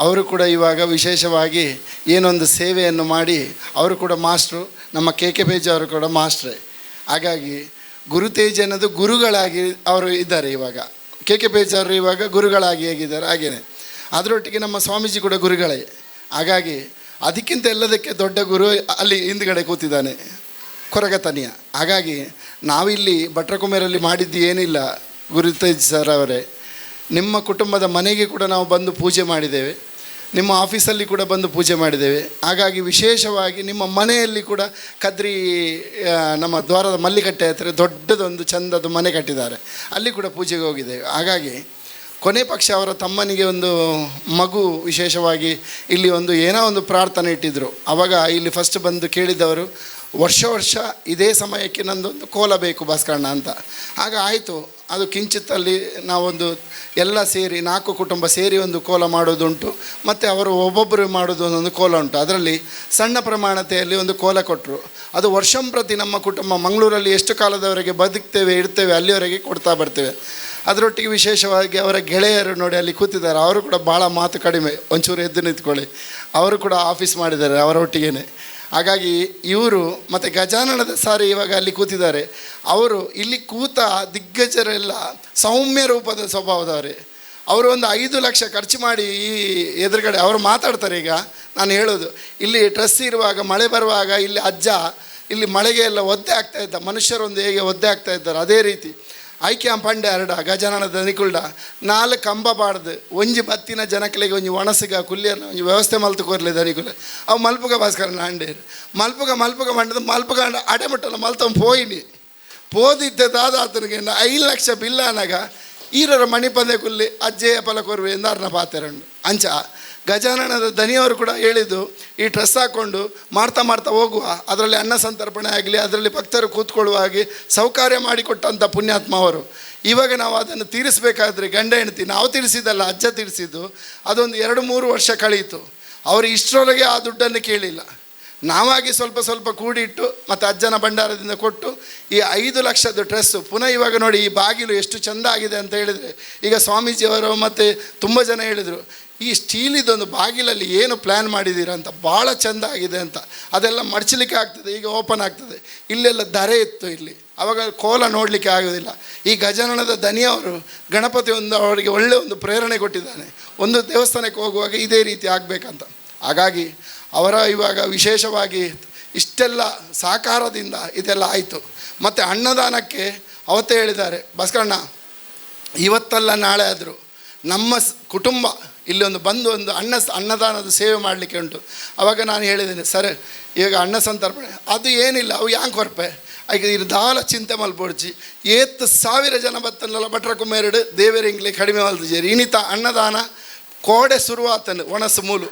ಅವರು ಕೂಡ ಇವಾಗ ವಿಶೇಷವಾಗಿ ಏನೊಂದು ಸೇವೆಯನ್ನು ಮಾಡಿ, ಅವರು ಕೂಡ ಮಾಸ್ಟ್ರು, ನಮ್ಮ ಕೆ ಕೆ ಬೇಜ್ ಅವರು ಕೂಡ ಮಾಸ್ಟ್ರೇ. ಹಾಗಾಗಿ ಗುರುತೇಜ್ ಅನ್ನೋದು ಗುರುಗಳಾಗಿ ಅವರು ಇದ್ದಾರೆ ಇವಾಗ. ಕೆ ಕೆ ಬೇಜ್ ಅವರು ಇವಾಗ ಗುರುಗಳಾಗಿ ಹೇಗಿದ್ದಾರೆ ಹಾಗೇನೆ ಅದರೊಟ್ಟಿಗೆ ನಮ್ಮ ಸ್ವಾಮೀಜಿ ಕೂಡ ಗುರುಗಳೇ. ಹಾಗಾಗಿ ಅದಕ್ಕಿಂತ ಎಲ್ಲದಕ್ಕೆ ದೊಡ್ಡ ಗುರು ಅಲ್ಲಿ ಹಿಂದ್ಗಡೆ ಕೂತಿದ್ದಾನೆ, ಕೊರಗತನಿಯ. ಹಾಗಾಗಿ ನಾವಿಲ್ಲಿ ಭಟ್ರಕುಮೇರಲ್ಲಿ ಮಾಡಿದ್ದು ಏನಿಲ್ಲ ಗುರುತೇಜ್ ಸರ್ ಅವರೇ, ನಿಮ್ಮ ಕುಟುಂಬದ ಮನೆಗೆ ಕೂಡ ನಾವು ಬಂದು ಪೂಜೆ ಮಾಡಿದ್ದೇವೆ, ನಿಮ್ಮ ಆಫೀಸಲ್ಲಿ ಕೂಡ ಬಂದು ಪೂಜೆ ಮಾಡಿದ್ದೇವೆ. ಹಾಗಾಗಿ ವಿಶೇಷವಾಗಿ ನಿಮ್ಮ ಮನೆಯಲ್ಲಿ ಕೂಡ ಕದ್ರಿ, ನಮ್ಮ ದ್ವಾರದ ಮಲ್ಲಿಕಟ್ಟೆ ಹತ್ತಿರ ದೊಡ್ಡದೊಂದು ಚಂದದ ಮನೆ ಕಟ್ಟಿದ್ದಾರೆ, ಅಲ್ಲಿ ಕೂಡ ಪೂಜೆಗೆ ಹೋಗಿದ್ದೇವೆ. ಹಾಗಾಗಿ ಕೊನೆ ಪಕ್ಷ ಅವರ ತಮ್ಮನಿಗೆ ಒಂದು ಮಗು ವಿಶೇಷವಾಗಿ ಇಲ್ಲಿ ಒಂದು ಏನೋ ಒಂದು ಪ್ರಾರ್ಥನೆ ಇಟ್ಟಿದ್ದರು. ಆವಾಗ ಇಲ್ಲಿ ಫಸ್ಟ್ ಬಂದು ಕೇಳಿದವರು, ವರ್ಷ ವರ್ಷ ಇದೇ ಸಮಯಕ್ಕೆ ನಂದೊಂದು ಕೋಲ ಬೇಕು ಭಾಸ್ಕರಣ್ಣ ಅಂತ. ಆಗ ಆಯಿತು, ಅದು ಕಿಂಚಿತ್ತಲ್ಲಿ ನಾವೊಂದು ಎಲ್ಲ ಸೇರಿ 4 ಕುಟುಂಬ ಸೇರಿ ಒಂದು ಕೋಲ ಮಾಡೋದುಂಟು, ಮತ್ತು ಅವರು ಒಬ್ಬೊಬ್ಬರು ಮಾಡೋದು ಒಂದೊಂದು ಕೋಲ ಉಂಟು. ಅದರಲ್ಲಿ ಸಣ್ಣ ಪ್ರಮಾಣತೆಯಲ್ಲಿ ಒಂದು ಕೋಲ ಕೊಟ್ಟರು. ಅದು ವರ್ಷಂಪ್ರತಿ ನಮ್ಮ ಕುಟುಂಬ ಮಂಗಳೂರಲ್ಲಿ ಎಷ್ಟು ಕಾಲದವರೆಗೆ ಬದುಕ್ತೇವೆ ಇಡ್ತೇವೆ ಅಲ್ಲಿವರೆಗೆ ಕೊಡ್ತಾ ಬರ್ತೇವೆ. ಅದರೊಟ್ಟಿಗೆ ವಿಶೇಷವಾಗಿ ಅವರ ಗೆಳೆಯರು ನೋಡಿ ಅಲ್ಲಿ ಕೂತಿದ್ದಾರೆ, ಅವರು ಕೂಡ ಭಾಳ ಮಾತು ಕಡಿಮೆ, ಒಂಚೂರು ಎದ್ದು ನಿಂತ್ಕೊಳ್ಳಿ. ಅವರು ಕೂಡ ಆಫೀಸ್ ಮಾಡಿದ್ದಾರೆ ಅವರೊಟ್ಟಿಗೇ. ಹಾಗಾಗಿ ಇವರು ಮತ್ತು ಗಜಾನನದ ಸಾರಿ ಇವಾಗ ಅಲ್ಲಿ ಕೂತಿದ್ದಾರೆ. ಅವರು ಇಲ್ಲಿ ಕೂತ ದಿಗ್ಗಜರೆಲ್ಲ ಸೌಮ್ಯ ರೂಪದ ಸ್ವಭಾವದವರೇ. ಅವರು ಒಂದು 5 ಲಕ್ಷ ಖರ್ಚು ಮಾಡಿ ಈ ಎದುರುಗಡೆ ಅವರು ಮಾತಾಡ್ತಾರೆ. ಈಗ ನಾನು ಹೇಳೋದು, ಇಲ್ಲಿ ಡ್ರೆಸ್ ಇರುವಾಗ ಮಳೆ ಬರುವಾಗ ಇಲ್ಲಿ ಅಜ್ಜ ಇಲ್ಲಿ ಮಳೆಗೆ ಎಲ್ಲ ಒದ್ದೆ ಆಗ್ತಾ ಇದ್ದ, ಮನುಷ್ಯರೊಂದು ಹೇಗೆ ಒದ್ದೆ ಆಗ್ತಾ ಇದ್ದಾರೆ ಅದೇ ರೀತಿ ಐಕ್ಯ ಪಂಡೆ ಅರಡ ಗಜಾನನ ದನಿಕುಲ್ಡ 4 ಕಂಬ ಬಾಡ್ದು ಒಂಜಿ ಬತ್ತಿನ ಜನಕಲಿಗೆ ಒಂಜಿ ಒಣಸಿಗ ಕುಲ್ಲಿಯನ್ನ ಒಂಜಿ ವ್ಯವಸ್ಥೆ ಮಲ್ತು ಕೊರ್ಲೆ ದನಿಕುಲೆ. ಅವು ಮಲ್ಪುಗ ಭಾಸ್ಕರ ನಾಂಡೇರು ಮಲ್ಪುಗ ಮಲ್ಪುಗ ಮಂಡದ ಮಲ್ಪುಗ ಅಡೆ ಮುಟ್ಟಲ್ಲ ಮಲ್ತವ್ ಪೋಯಿನಿ ಪೋದಿದ್ದೆ ದಾದಾತನಿಗೆ 5 ಲಕ್ಷ ಬಿಲ್ಲ ಅನಗ ಈರರ ಮಣಿಪಂದೆ ಕುಲ್ಲಿ ಅಜ್ಜೆಯ ಫಲ ಕೊರುವೆ ಎಂದಾರ್ನ ಪಾತೆರಂಡು. ಅಂಚ ಗಜಾನನದ ದನಿಯವರು ಕೂಡ ಹೇಳಿದ್ದು, ಈ ಡ್ರೆಸ್ ಹಾಕ್ಕೊಂಡು ಮಾಡ್ತಾ ಮಾಡ್ತಾ ಹೋಗುವ, ಅದರಲ್ಲಿ ಅನ್ನ ಸಂತರ್ಪಣೆ ಆಗಲಿ, ಅದರಲ್ಲಿ ಭಕ್ತರು ಕೂತ್ಕೊಳ್ಳುವ ಹಾಗೆ ಸೌಕರ್ಯ ಮಾಡಿಕೊಟ್ಟಂಥ ಪುಣ್ಯಾತ್ಮ ಅವರು. ಇವಾಗ ನಾವು ಅದನ್ನು ತೀರಿಸಬೇಕಾದ್ರೆ ಗಂಡ ಹೆಂಡತಿ ನಾವು ತೀರಿಸಿದ್ದಲ್ಲ, ಅಜ್ಜ ತೀರಿಸಿದ್ದು. ಅದೊಂದು 2-3 ವರ್ಷ ಕಳೆಯಿತು. ಅವರು ಇಷ್ಟರೊಳಗೆ ಆ ದುಡ್ಡನ್ನು ಕೇಳಿಲ್ಲ. ನಾವಾಗಿ ಸ್ವಲ್ಪ ಸ್ವಲ್ಪ ಕೂಡಿಟ್ಟು ಮತ್ತು ಅಜ್ಜನ ಭಂಡಾರದಿಂದ ಕೊಟ್ಟು ಈ 5 ಲಕ್ಷದ ಡ್ರೆಸ್ಸು ಪುನಃ ಇವಾಗ ನೋಡಿ ಈ ಬಾಗಿಲು ಎಷ್ಟು ಚೆಂದ ಆಗಿದೆ ಅಂತ ಹೇಳಿದರೆ, ಈಗ ಸ್ವಾಮೀಜಿಯವರು ಮತ್ತು ತುಂಬ ಜನ ಹೇಳಿದರು, ಈ ಸ್ಟೀಲಿದೊಂದು ಬಾಗಿಲಲ್ಲಿ ಏನು ಪ್ಲ್ಯಾನ್ ಮಾಡಿದ್ದೀರಾ ಅಂತ, ಭಾಳ ಚೆಂದ ಆಗಿದೆ ಅಂತ. ಅದೆಲ್ಲ ಮಡಚಲಿಕ್ಕೆ ಆಗ್ತದೆ, ಈಗ ಓಪನ್ ಆಗ್ತದೆ. ಇಲ್ಲೆಲ್ಲ ದರೆ ಇತ್ತು, ಇಲ್ಲಿ ಆವಾಗ ಕೋಲ ನೋಡಲಿಕ್ಕೆ ಆಗೋದಿಲ್ಲ. ಈ ಗಜಾನನದ ದನಿಯವರು ಗಣಪತಿ ಒಂದು ಅವರಿಗೆ ಒಳ್ಳೆಯ ಒಂದು ಪ್ರೇರಣೆ ಕೊಟ್ಟಿದ್ದಾನೆ, ಒಂದು ದೇವಸ್ಥಾನಕ್ಕೆ ಹೋಗುವಾಗ ಇದೇ ರೀತಿ ಆಗಬೇಕಂತ. ಹಾಗಾಗಿ ಅವರ ಇವಾಗ ವಿಶೇಷವಾಗಿ ಇಷ್ಟೆಲ್ಲ ಸಹಕಾರದಿಂದ ಇದೆಲ್ಲ ಆಯಿತು. ಮತ್ತು ಅನ್ನದಾನಕ್ಕೆ ಅವತ್ತೇ ಹೇಳಿದ್ದಾರೆ ಭಾಸ್ಕರಣ್ಣ, ಇವತ್ತಲ್ಲ ನಾಳೆ ಆದರೂ ನಮ್ಮ ಕುಟುಂಬ ಇಲ್ಲಿ ಒಂದು ಬಂದು ಒಂದು ಅನ್ನದಾನದ ಸೇವೆ ಮಾಡಲಿಕ್ಕೆ ಉಂಟು. ಆವಾಗ ನಾನು ಹೇಳಿದ್ದೇನೆ, ಸರ್ ಇವಾಗ ಅನ್ನ ಸಂತರ್ಪಣೆ ಅದು ಏನಿಲ್ಲ, ಅವು ಯಾಂಕ್ ಕೊರ್ಪೆ ಐಕ ಇರು ದಾಲ ಚಿಂತೆ ಮಲ್ಪೊಡ್ಚಿ ಏತ್ 1000 ಜನ ಬತ್ತನಲ್ಲ ಭಟ್ರ ಕುಮೇರಡು ದೇವರಿಂಗ್ಲಿ ಕಡಿಮೆ ಮಲ್ತಿಜೇರಿ. ಇನ್ನಿತ ಅನ್ನದಾನ ಕೋಡೆ ಶುರುವಾತನು ಒಣಸು ಮೂಲು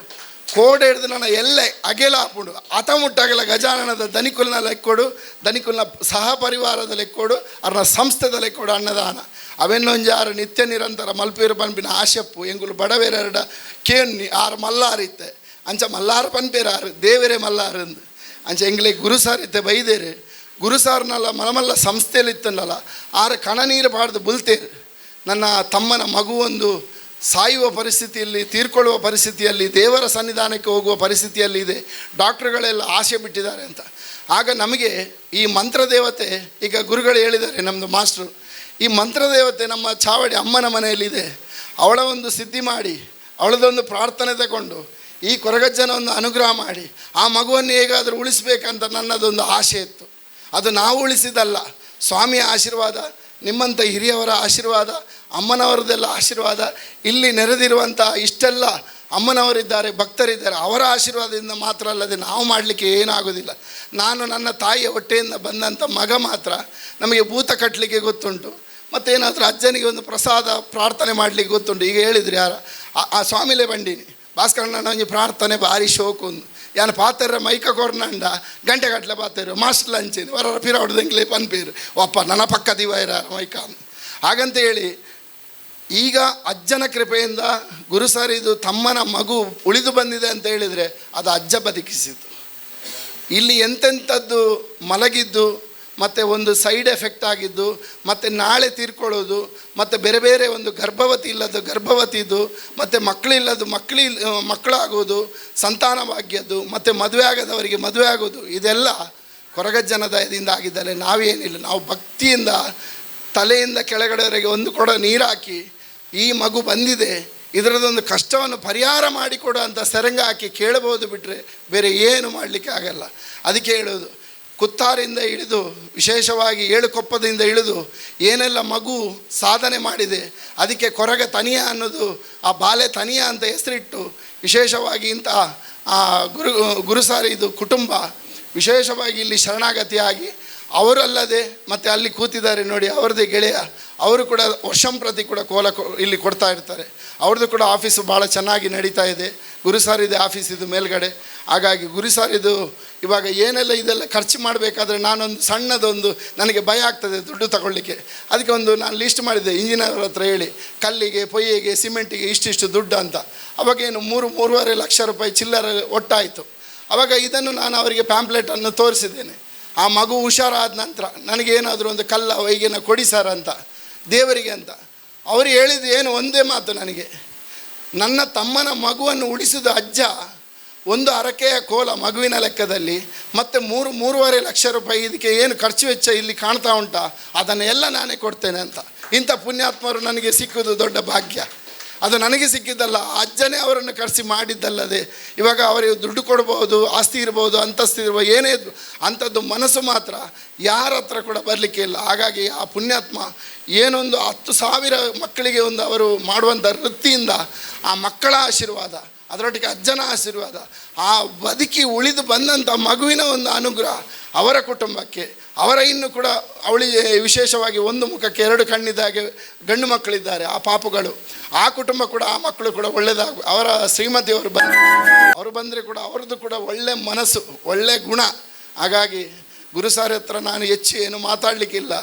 ಕೋಡೆ ಹಿಡಿದು ನನ್ನ ಎಲ್ಲೆ ಅಗೆಲ ಹಾಪುಂಡು ಅತ ಮುಟ್ಟಾಗಲ ಗಜಾನನದ ದನಿಕುಲ್ನ ಲೆಕ್ಕೊಡು, ದನಿಕುಲ್ನ ಸಹ ಪರಿವಾರದ ಲೆಕ್ಕೊಡು, ಅರ್ನ ಸಂಸ್ಥೆದ ಲೆಕ್ಕೊಡು ಅನ್ನದಾನ ಅವೆನ್ನೊಂಜಾರು ನಿತ್ಯ ನಿರಂತರ ಮಲ್ಪೀರು ಪನ್ಪಿನ ಆಶೆಪ್ಪು ಎಂಗುಲು ಬಡವೇರೆರಡ ಕೇನ್ನಿ ಆರು ಮಲ್ಲಾರಿತ್ತೆ ಅಂಚ ಮಲ್ಲಾರು ಪನ್ಪೇರಾರು ದೇವರೇ ಮಲ್ಲಾರಂದು ಅಂಚ ಎಂಗ್ಲೆ ಗುರುಸಾರಿತ್ತೆ ಬೈದೇರು ಗುರುಸಾರ್ನಲ್ಲ ಮಲಮಲ್ಲ ಸಂಸ್ಥೆಯಲ್ಲಿ ಇತ್ತನ್ನಲ್ಲ ಆರು ಕಣ ನೀರು ಪಾಡ್ದು ಬುಲ್ತೇರು. ನನ್ನ ತಮ್ಮನ ಮಗುವೊಂದು ಸಾಯುವ ಪರಿಸ್ಥಿತಿಯಲ್ಲಿ, ತೀರ್ಕೊಳ್ಳುವ ಪರಿಸ್ಥಿತಿಯಲ್ಲಿ, ದೇವರ ಸನ್ನಿಧಾನಕ್ಕೆ ಹೋಗುವ ಪರಿಸ್ಥಿತಿಯಲ್ಲಿ ಇದೆ, ಡಾಕ್ಟ್ರುಗಳೆಲ್ಲ ಆಸೆ ಬಿಟ್ಟಿದ್ದಾರೆ ಅಂತ. ಆಗ ನಮಗೆ ಈ ಮಂತ್ರದೇವತೆ, ಈಗ ಗುರುಗಳು ಹೇಳಿದ್ದಾರೆ ನಮ್ಮದು ಮಾಸ್ಟ್ರು, ಈ ಮಂತ್ರದೇವತೆ ನಮ್ಮ ಚಾವಡಿ ಅಮ್ಮನ ಮನೆಯಲ್ಲಿದೆ, ಅವಳ ಒಂದು ಸಿದ್ಧಿ ಮಾಡಿ ಅವಳದೊಂದು ಪ್ರಾರ್ಥನೆ ತಗೊಂಡು ಈ ಕೊರಗಜ್ಜನ ಒಂದು ಅನುಗ್ರಹ ಮಾಡಿ ಆ ಮಗುವನ್ನು ಹೇಗಾದರೂ ಉಳಿಸ್ಬೇಕಂತ ನನ್ನದೊಂದು ಆಸೆ ಇತ್ತು. ಅದು ನಾವು ಉಳಿಸಿದಲ್ಲ, ಸ್ವಾಮಿಯ ಆಶೀರ್ವಾದ, ನಿಮ್ಮಂಥ ಹಿರಿಯವರ ಆಶೀರ್ವಾದ, ಅಮ್ಮನವರದೆಲ್ಲ ಆಶೀರ್ವಾದ, ಇಲ್ಲಿ ನೆರೆದಿರುವಂಥ ಇಷ್ಟೆಲ್ಲ ಅಮ್ಮನವರಿದ್ದಾರೆ, ಭಕ್ತರಿದ್ದಾರೆ, ಅವರ ಆಶೀರ್ವಾದದಿಂದ ಮಾತ್ರ ಅಲ್ಲದೆ ನಾವು ಮಾಡಲಿಕ್ಕೆ ಏನಾಗೋದಿಲ್ಲ. ನಾನು ನನ್ನ ತಾಯಿಯ ಹೊಟ್ಟೆಯಿಂದ ಬಂದಂಥ ಮಗ ಮಾತ್ರ ನಮಗೆ ಭೂತ ಕಟ್ಟಲಿಕ್ಕೆ ಗೊತ್ತುಂಟು, ಮತ್ತೇನಾದರೂ ಅಜ್ಜನಿಗೆ ಒಂದು ಪ್ರಸಾದ ಪ್ರಾರ್ಥನೆ ಮಾಡಲಿಕ್ಕೆ ಗೊತ್ತುಂಟು. ಈಗ ಹೇಳಿದ್ರು ಯಾರ ಆ ಸ್ವಾಮಿಲೇ ಬಂಡೀನಿ ಭಾಸ್ಕರಣ್ಣ ಒಂಜಿ ಪ್ರಾರ್ಥನೆ ಭಾರಿ ಶೋಕು ಒಂದು ಯಾನ್ ಪಾತೆರ ಮೈಕ ಕೊರ್ನಂಡ ಗಂಟೆ ಗಟ್ಟಲೆ ಪಾತೆರು ಮಾಸ್ಟರ್ ಲಂಚಿನ ವರ ಪಿರ ಹೊಡೆದಂಗ್ಲೆ ಪನ್ಪೇರು ಒಪ್ಪ ನನ್ನ ಪಕ್ಕ ದಿವ ಇರ ಮೈಕ ಹಾಗಂತ ಹೇಳಿ. ಈಗ ಅಜ್ಜನ ಕೃಪೆಯಿಂದ ಗುರುಸರಿದು ತಮ್ಮನ ಮಗು ಉಳಿದು ಬಂದಿದೆ ಅಂತ ಹೇಳಿದರೆ ಅದು ಅಜ್ಜ ಬದುಕಿಸಿತು. ಇಲ್ಲಿ ಎಂತೆಂಥದ್ದು ಮಲಗಿದ್ದು, ಮತ್ತು ಒಂದು ಸೈಡ್ ಎಫೆಕ್ಟ್ ಆಗಿದ್ದು, ಮತ್ತು ನಾಳೆ ತೀರ್ಕೊಳ್ಳೋದು, ಮತ್ತು ಬೇರೆ ಬೇರೆ ಒಂದು ಗರ್ಭವತಿ ಇಲ್ಲದ್ದು ಗರ್ಭವತಿದು, ಮತ್ತು ಮಕ್ಕಳಿಲ್ಲದ್ದು ಮಕ್ಕಳಾಗೋದು, ಸಂತಾನ ಭಾಗ್ಯದ್ದು, ಮತ್ತು ಮದುವೆ ಆಗದವರಿಗೆ ಮದುವೆ ಆಗೋದು, ಇದೆಲ್ಲ ಕೊರಗಜ್ಜನ ದಯದಿಂದ ಆಗಿದ್ದಲ್ಲೇ ನಾವೇನಿಲ್ಲ. ನಾವು ಭಕ್ತಿಯಿಂದ ತಲೆಯಿಂದ ಕೆಳಗಡೆವರೆಗೆ ಒಂದು ಕೊಡ ನೀರಾಕಿ ಈ ಮಗು ಬಂದಿದೆ, ಇದರದೊಂದು ಕಷ್ಟವನ್ನು ಪರಿಹಾರ ಮಾಡಿಕೊಡು ಅಂತ ಸೆರಂಗ ಹಾಕಿ ಕೇಳಬಹುದು, ಬಿಟ್ಟರೆ ಬೇರೆ ಏನು ಮಾಡಲಿಕ್ಕೆ ಆಗಲ್ಲ. ಅದಕ್ಕೆ ಹೇಳೋದು, ಕುತ್ತಾರಿಂದ ಇಳಿದು ವಿಶೇಷವಾಗಿ ಏಳುಕೊಪ್ಪದಿಂದ ಇಳಿದು ಏನೆಲ್ಲ ಮಗು ಸಾಧನೆ ಮಾಡಿದೆ, ಅದಕ್ಕೆ ಕೊರಗ ತನಿಯ ಅನ್ನೋದು, ಆ ಬಾಲೆ ತನಿಯ ಅಂತ ಹೆಸರಿಟ್ಟು ವಿಶೇಷವಾಗಿ ಇಂಥ ಆ ಗುರುಸಾರಿ ಇದು ಕುಟುಂಬ ವಿಶೇಷವಾಗಿ ಇಲ್ಲಿ ಶರಣಾಗತಿಯಾಗಿ ಅವರಲ್ಲದೆ ಮತ್ತು ಅಲ್ಲಿ ಕೂತಿದ್ದಾರೆ ನೋಡಿ, ಅವರದೇ ಗೆಳೆಯ, ಅವರು ಕೂಡ ವರ್ಷಂಪ್ರತಿ ಕೂಡ ಕೋಲ ಇಲ್ಲಿ ಕೊಡ್ತಾ ಇರ್ತಾರೆ. ಅವ್ರದ್ದು ಕೂಡ ಆಫೀಸು ಭಾಳ ಚೆನ್ನಾಗಿ ನಡೀತಾ ಇದೆ. ಗುರುಸಾರಿದೆ ಆಫೀಸ್ ಇದು ಮೇಲ್ಗಡೆ. ಹಾಗಾಗಿ ಗುರುಸಾರಿದು ಇವಾಗ ಏನೆಲ್ಲ ಇದೆಲ್ಲ ಖರ್ಚು ಮಾಡಬೇಕಾದ್ರೆ ನಾನೊಂದು ಸಣ್ಣದೊಂದು ನನಗೆ ಭಯ ಆಗ್ತದೆ ದುಡ್ಡು ತಗೊಳ್ಳಿಕ್ಕೆ. ಅದಕ್ಕೆ ಒಂದು ನಾನು ಲಿಸ್ಟ್ ಮಾಡಿದ್ದೆ ಇಂಜಿನಿಯರ್ ಹತ್ರ ಹೇಳಿ, ಕಲ್ಲಿಗೆ, ಪೊಯ್ಯೆಗೆ, ಸಿಮೆಂಟಿಗೆ ಇಷ್ಟಿಷ್ಟು ದುಡ್ಡು ಅಂತ. ಅವಾಗೇನು 3-3.5 ಲಕ್ಷ ರೂಪಾಯಿ ಚಿಲ್ಲರೆ ಒಟ್ಟಾಯಿತು. ಆವಾಗ ಇದನ್ನು ನಾನು ಅವರಿಗೆ ಪ್ಯಾಂಪ್ಲೆಟನ್ನು ತೋರಿಸಿದ್ದೇನೆ. ಆ ಮಗು ಹುಷಾರಾದ ನಂತರ ನನಗೇನಾದರೂ ಒಂದು ಕಲ್ಲ ಹೊಯ್ಗೆನ ಕೊಡಿ ಸರ್ ಅಂತ, ದೇವರಿಗೆ ಅಂತ. ಅವರು ಹೇಳಿದ್ದು ಏನು ಒಂದೇ ಮಾತು ನನಗೆ, ನನ್ನ ತಮ್ಮನ ಮಗುವನ್ನು ಉಳಿಸಿದ ಅಜ್ಜ ಒಂದು ಹರಕೆಯ ಕೋಲ ಮಗುವಿನ ಲೆಕ್ಕದಲ್ಲಿ, ಮತ್ತು 3-3.5 ಲಕ್ಷ ರೂಪಾಯಿ ಇದಕ್ಕೆ ಏನು ಖರ್ಚು ವೆಚ್ಚ ಇಲ್ಲಿ ಕಾಣ್ತಾ ಉಂಟಾ ಅದನ್ನೆಲ್ಲ ನಾನೇ ಕೊಡ್ತೇನೆ ಅಂತ. ಇಂಥ ಪುಣ್ಯಾತ್ಮರು ನನಗೆ ಸಿಕ್ಕುವುದು ದೊಡ್ಡ ಭಾಗ್ಯ. ಅದು ನನಗೆ ಸಿಕ್ಕಿದ್ದಲ್ಲ, ಅಜ್ಜನೇ ಅವರನ್ನು ಕರೆಸಿ ಮಾಡಿದ್ದಲ್ಲದೆ ಇವಾಗ ಅವರಿಗೆ ದುಡ್ಡು ಕೊಡ್ಬೋದು, ಆಸ್ತಿ ಇರ್ಬೋದು, ಅಂತಸ್ತು ಇರ್ಬೋದು, ಏನೇ ಇದ್ದು ಅಂಥದ್ದು ಮನಸ್ಸು ಮಾತ್ರ ಯಾರ ಹತ್ರ ಕೂಡ ಬರಲಿಕ್ಕೆ ಇಲ್ಲ. ಹಾಗಾಗಿ ಆ ಪುಣ್ಯಾತ್ಮ ಏನೊಂದು 10,000 ಮಕ್ಕಳಿಗೆ ಒಂದು ಅವರು ಮಾಡುವಂಥ ವೃತ್ತಿಯಿಂದ ಆ ಮಕ್ಕಳ ಆಶೀರ್ವಾದ, ಅದರೊಟ್ಟಿಗೆ ಅಜ್ಜನ ಆಶೀರ್ವಾದ, ಆ ಬದುಕಿ ಉಳಿದು ಬಂದಂಥ ಮಗುವಿನ ಒಂದು ಅನುಗ್ರಹ ಅವರ ಕುಟುಂಬಕ್ಕೆ, ಅವರ ಇನ್ನೂ ಕೂಡ ಅವಳಿಗೆ ವಿಶೇಷವಾಗಿ ಒಂದು ಮುಖಕ್ಕೆ 2 ಕಣ್ಣಿದ್ದಾಗೆ ಗಂಡು ಮಕ್ಕಳಿದ್ದಾರೆ, ಆ ಪಾಪುಗಳು, ಆ ಕುಟುಂಬ ಕೂಡ, ಆ ಮಕ್ಕಳು ಕೂಡ ಒಳ್ಳೆಯದಾಗು. ಅವರ ಶ್ರೀಮತಿಯವರು ಬಂದು, ಅವರು ಬಂದರೆ ಕೂಡ ಅವ್ರದ್ದು ಕೂಡ ಒಳ್ಳೆ ಮನಸ್ಸು, ಒಳ್ಳೆ ಗುಣ. ಹಾಗಾಗಿ ಗುರುಸಾರಿ ಹತ್ರ ನಾನು ಹೆಚ್ಚು ಏನು ಮಾತಾಡಲಿಕ್ಕಿಲ್ಲ.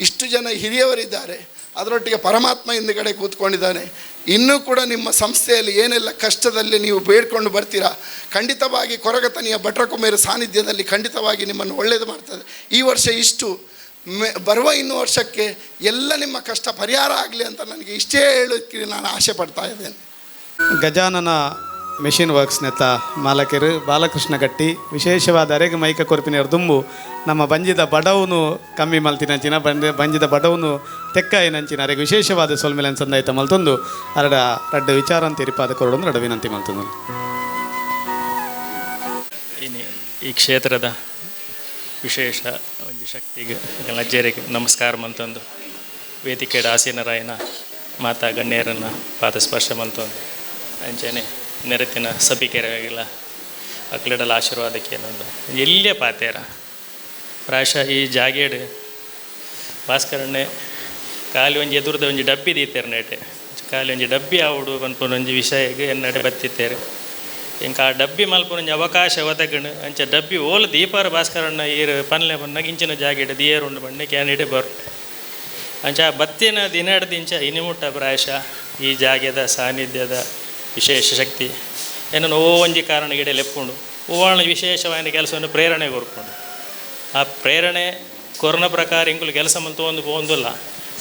ಇಷ್ಟು ಜನ ಹಿರಿಯವರಿದ್ದಾರೆ, ಅದರೊಟ್ಟಿಗೆ ಪರಮಾತ್ಮ ಹಿಂದುಗಡೆ ಕೂತ್ಕೊಂಡಿದ್ದಾನೆ. ಇನ್ನೂ ಕೂಡ ನಿಮ್ಮ ಸಂಸ್ಥೆಯಲ್ಲಿ ಏನೆಲ್ಲ ಕಷ್ಟದಲ್ಲಿ ನೀವು ಬೇಡ್ಕೊಂಡು ಬರ್ತೀರಾ, ಖಂಡಿತವಾಗಿ ಕೊರಗತನಿಯ ಭಟ್ರಕುಮೇರ ಸಾನ್ನಿಧ್ಯದಲ್ಲಿ ಖಂಡಿತವಾಗಿ ನಿಮ್ಮನ್ನು ಒಳ್ಳೆಯದು ಮಾಡ್ತದೆ. ಈ ವರ್ಷ ಇಷ್ಟು, ಬರುವ ಇನ್ನು ವರ್ಷಕ್ಕೆ ಎಲ್ಲ ನಿಮ್ಮ ಕಷ್ಟ ಪರಿಹಾರ ಆಗಲಿ ಅಂತ ನನಗೆ ಇಷ್ಟೇ ಹೇಳೋಕ್ಕೆ ನಾನು ಆಸೆ ಪಡ್ತಾ ಇದ್ದೇನೆ. ಗಜಾನನ ಮೆಷಿನ್ ವರ್ಕ್ಸ್ ನೆತ್ತ ಮಾಲಕರು ಬಾಲಕೃಷ್ಣ ಗಟ್ಟಿ ವಿಶೇಷವಾದ ಅರೆಗೆ ಮೈಕ ಕೊರ್ಪಿನ ದುಂಬು ನಮ್ಮ ಬಂಜಿದ ಬಡವನು ಕಮ್ಮಿ ಮಲ್ತಿನಂಚಿನ ಬಂಜಿದ ಬಡವನು ತೆಕ್ಕಾಯಿನಂಚಿನ ಅರೆಗೆ ವಿಶೇಷವಾದ ಸೊಲ್ಮೆಲೆ ಸಂದಾಯ್ತ ಮಲ್ತೊಂದು ಅರಡ ರಡ್ಡ ವಿಚಾರ ಅಂತ ಇರಿಪಾದ ಕೊರಡೊಂದು ರಡ ವಿನಂತಿ ಮಲ್ತೊಂದು. ಇನ್ನು ಈ ಕ್ಷೇತ್ರದ ವಿಶೇಷ ಒಂದು ಶಕ್ತಿಗೆ ಅಜ್ಜರಿಗೆ ನಮಸ್ಕಾರ ಮಂತೊಂದು ವೇದಿಕೆಯ ಆಸೀನರಾಯನ ಮಾತಾ ಗಣ್ಯರನ್ನು ಪಾದಸ್ಪರ್ಶ ಮಂತೊಂದು ಅಂಚನೆ ನೆರೆತಿನ ಸಭಿಕೆರಾಗಿಲ್ಲ ಅಕ್ಲಿಡಲ ಆಶೀರ್ವಾದಕ್ಕೆ ಏನೊಂದು ಎಲ್ಲಿಯ ಪಾತೇರ ಪ್ರಾಯಶಃ ಈ ಜಾಗೇಡು ಭಾಸ್ಕರಣ್ಣೆ ಖಾಲಿ ಒಂಜಿ ಎದುರುದ ಒಂಜಿ ಡಬ್ಬಿ ದೀತೇರು ನೇಟೆ ಖಾಲಿ ಒಂಜಿ ಡಬ್ಬಿ ಆವಡು ಪನ್ಪುನ ಒಂಜಿ ವಿಷಯಗೆ ಎನ್ನಡೆ ಬತ್ತಿತ್ತೇರು ಇಂಕ ಆ ಡಬ್ಬಿ ಮಲ್ಪುನ ಒಂಜಿ ಅವಕಾಶ ಒದಗಣು ಅಂಚ ಡಬ್ಬಿ ಓಲು ದೀಪಾರ ಭಾಸ್ಕರಣ್ಣ ಈರು ಪನ್ಲೆ ಪನ್ನಾಗ ಇಂಚಿನ ಜಾಗೆಡ್ ದಿಯೇರುಂಡು ಬಣ್ಣೆ ಕ್ಯಾನಿಡೆ ಬರು ಅಂಚ ಆ ಬತ್ತಿನ ದಿನಡ್ದು ಇಂಚ ಇನಿಮುಟ್ಟ ಪ್ರಾಯಶಃ ಈ ಜಾಗೆದ ಸಾನ್ನಿಧ್ಯದ ವಿಶೇಷ ಶಕ್ತಿ ಏನೋ ಓ ಒಂಜಿ ಕಾರಣ ಗಿಡ ಲೆಪ್ಪುಂಡು ಓವಾಣ ವಿಶೇಷವಾದ ಕೆಲಸವನ್ನು ಪ್ರೇರಣೆ ಕೊರ್ಪುಂಡು. ಆ ಪ್ರೇರಣೆ ಕೊರೋನಾ ಪ್ರಕಾರ ಇಂಕುಲು ಕೆಲಸ ಮಲ್ತು ಒಂದು ಪೋಂದುಲ್ಲ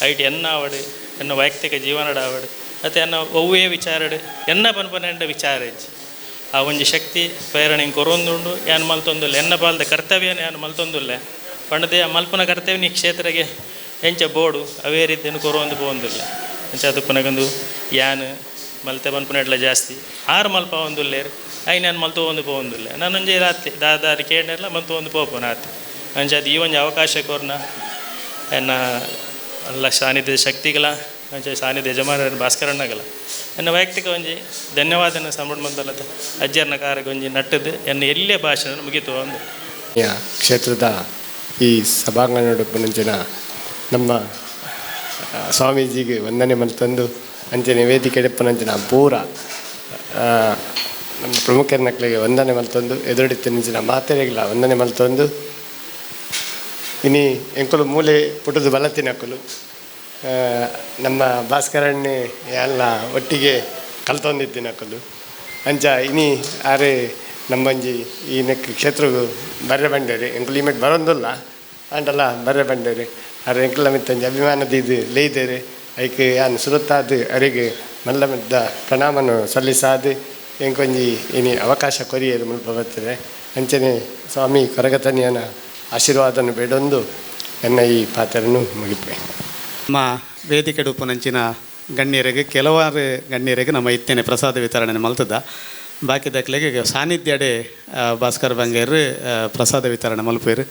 ಐಟ್ ಎನ್ನ ಆವಡು ಎನ್ನ ವೈಯಕ್ತಿಕ ಜೀವನಡ ಆವಡು ಮತ್ತು ಎನ್ನ ಒವ್ವೇ ವಿಚಾರಡು ಎನ್ನ ಪನ್ಪನೆಂಡ ವಿಚಾರ ಇಜ್ಜಿ. ಆ ಒಂಜಿ ಶಕ್ತಿ ಪ್ರೇರಣೆ ಕೊರೊಂದುಂಡು ಯಾನ್ ಮಲ್ತೊಂದುಲ್ಲ ಎನ್ನ ಪಾಲ್ದ ಕರ್ತವ್ಯನ ಯಾನ್ ಮಲ್ತೊಂದುಲ್ಲ ಪಂಡದೆ ಆ ಮಲ್ಪನ ಕರ್ತವ್ಯ ನೀ ಕ್ಷೇತ್ರಗೆ ಎಂಚ ಬೋಡು ಅವೇ ರೀತಿಯನ್ನು ಕೊರೊಂದು ಪೋಂದುಲ್ಲ ಅಂಚ ಅದು ಪುನಗೊಂದು ಯಾನ್ ಮಲ್ತೆ ಪನ್ಪುನೆಟ್ಲ ಜಾಸ್ತಿ ಆರು ಮಲ್ಪ ಒಂದುಲ್ಲೇರು I ನಾನು ಮಲ್ತು ಒಂದು ಪೋಂದುಲ್ಲ ನಾನೊಂಜಿ ರಾತ್ರಿ ದಾದಾರಿ ಕೇಂದ್ರ ಮಲ್ತು ಒಂದು ಪೋಪುನ ಆತು ಅಂಚ ಅದು ಈ ಒಂಜಿ ಅವಕಾಶ ಕೊರ್ನ ಎನ್ನ ಅಲ್ಲ ಸಾನ್ನಿಧ್ಯ ಶಕ್ತಿಗಳ ಅಂಚ ಸಾನ್ನಿಧ್ಯ ಯಜಮಾನ ಭಾಸ್ಕರಣ್ಣಗಲ ಎನ್ನ ವೈಯಕ್ತಿಕ ಒಂಜಿ ಧನ್ಯವಾದನ ಸಂಬಂಧ ಅಜ್ಜರ್ನ ಕಾರಿಗೆ ಒಂಜಿ ನಟ್ಟದ್ದು ಎನ್ನ ಎಲ್ಲೇ ಭಾಷಣ ಮುಗೀತು ಒಂದು ಕ್ಷೇತ್ರದ ಈ ಸಭಾಂಗಣ ನಮ್ಮ ಸ್ವಾಮೀಜಿಗೆ ವಂದನೆ ಮಲ್ತಂದು ಅಂಚನೆ ವೇದಿಕೆ ಡೆಪ್ಪನಂಚಿನ ಪೂರ ನಮ್ಮ ಪ್ರಮುಖರ ನಕ್ಲಿಗೆ ವಂದನೆ ಮಲ್ತೊಂದು ಎದುರುಡಿತ್ತಿನಂಚಿನ ಮಾತೆರೆಗಿಲ್ಲ ವಂದನೆ ಮಲ್ತೊಂದು ಇನಿ ಎಂಕುಲು ಮೂಲೆ ಪುಟದ ಬಲತಿನಕುಲು ನಮ್ಮ ಭಾಸ್ಕರಣ್ಣೆ ಎಲ್ಲ ಒಟ್ಟಿಗೆ ಕಲ್ತೊಂದಿತ್ತಿನಕುಲು ಅಂಚ ಇನಿ ಆರೆ ನಮ್ಮಂಜಿ ಈ ನೆಕ್ ಕ್ಷೇತ್ರಗು ಬರ್ರೆ ಬಂಡೇರಿ ಎಂಕುಲು ಈಮೆಟ್ ಬರೋಂದುಲ್ಲ ಆಂಡಲ ಬರ್ರೆ ಬಂಡೇರಿ ಆರೆ ಎಂಕುಲ ಮಿತ್ತಂಜಿ ಅಭಿಮಾನದ ಇದು ಲೇಯ್ದೇರಿ ಐಕ್ ಯಾನ್ ಸುರತ್ತಾದ್ ಅರೆಗೆ ಮಲ್ಲ ಮೆದ್ದ ಪ್ರಣಾಮನು ಸಲ್ಲಿಸಾದು ಎಂಕೊಂಜಿ ಇನಿ ಅವಕಾಶ ಕೊರಿಯರು ಮುಲ್ಪ ಬರ್ತದೆ ಅಂಚನೆ ಸ್ವಾಮಿ ಕೊರಗತನಿಯನ ಆಶೀರ್ವಾದನು ಬೇಡೊಂದು ಎನ್ನ ಈ ಪಾತ್ರನು ಮುಗಿಪೆ. ನಮ್ಮ ವೇದಿಕೆ ಉಪ್ಪುನಂಚಿನ ಗಣ್ಯರಿಗೆ ಕೆಲವಾರು ಗಣ್ಯರಿಗೆ ನಮ್ಮ ಇತ್ತೇನೆ ಪ್ರಸಾದ ವಿತರಣೆ ಮಲ್ತದ ಬಾಕಿ ದಕ್ಲೆಗೆ ಸಾನ್ನಿಧ್ಯಡೆ ಭಾಸ್ಕರ್ ಬಂಗೇರು ಪ್ರಸಾದ ವಿತರಣೆ ಮಲ್ಪೇರು.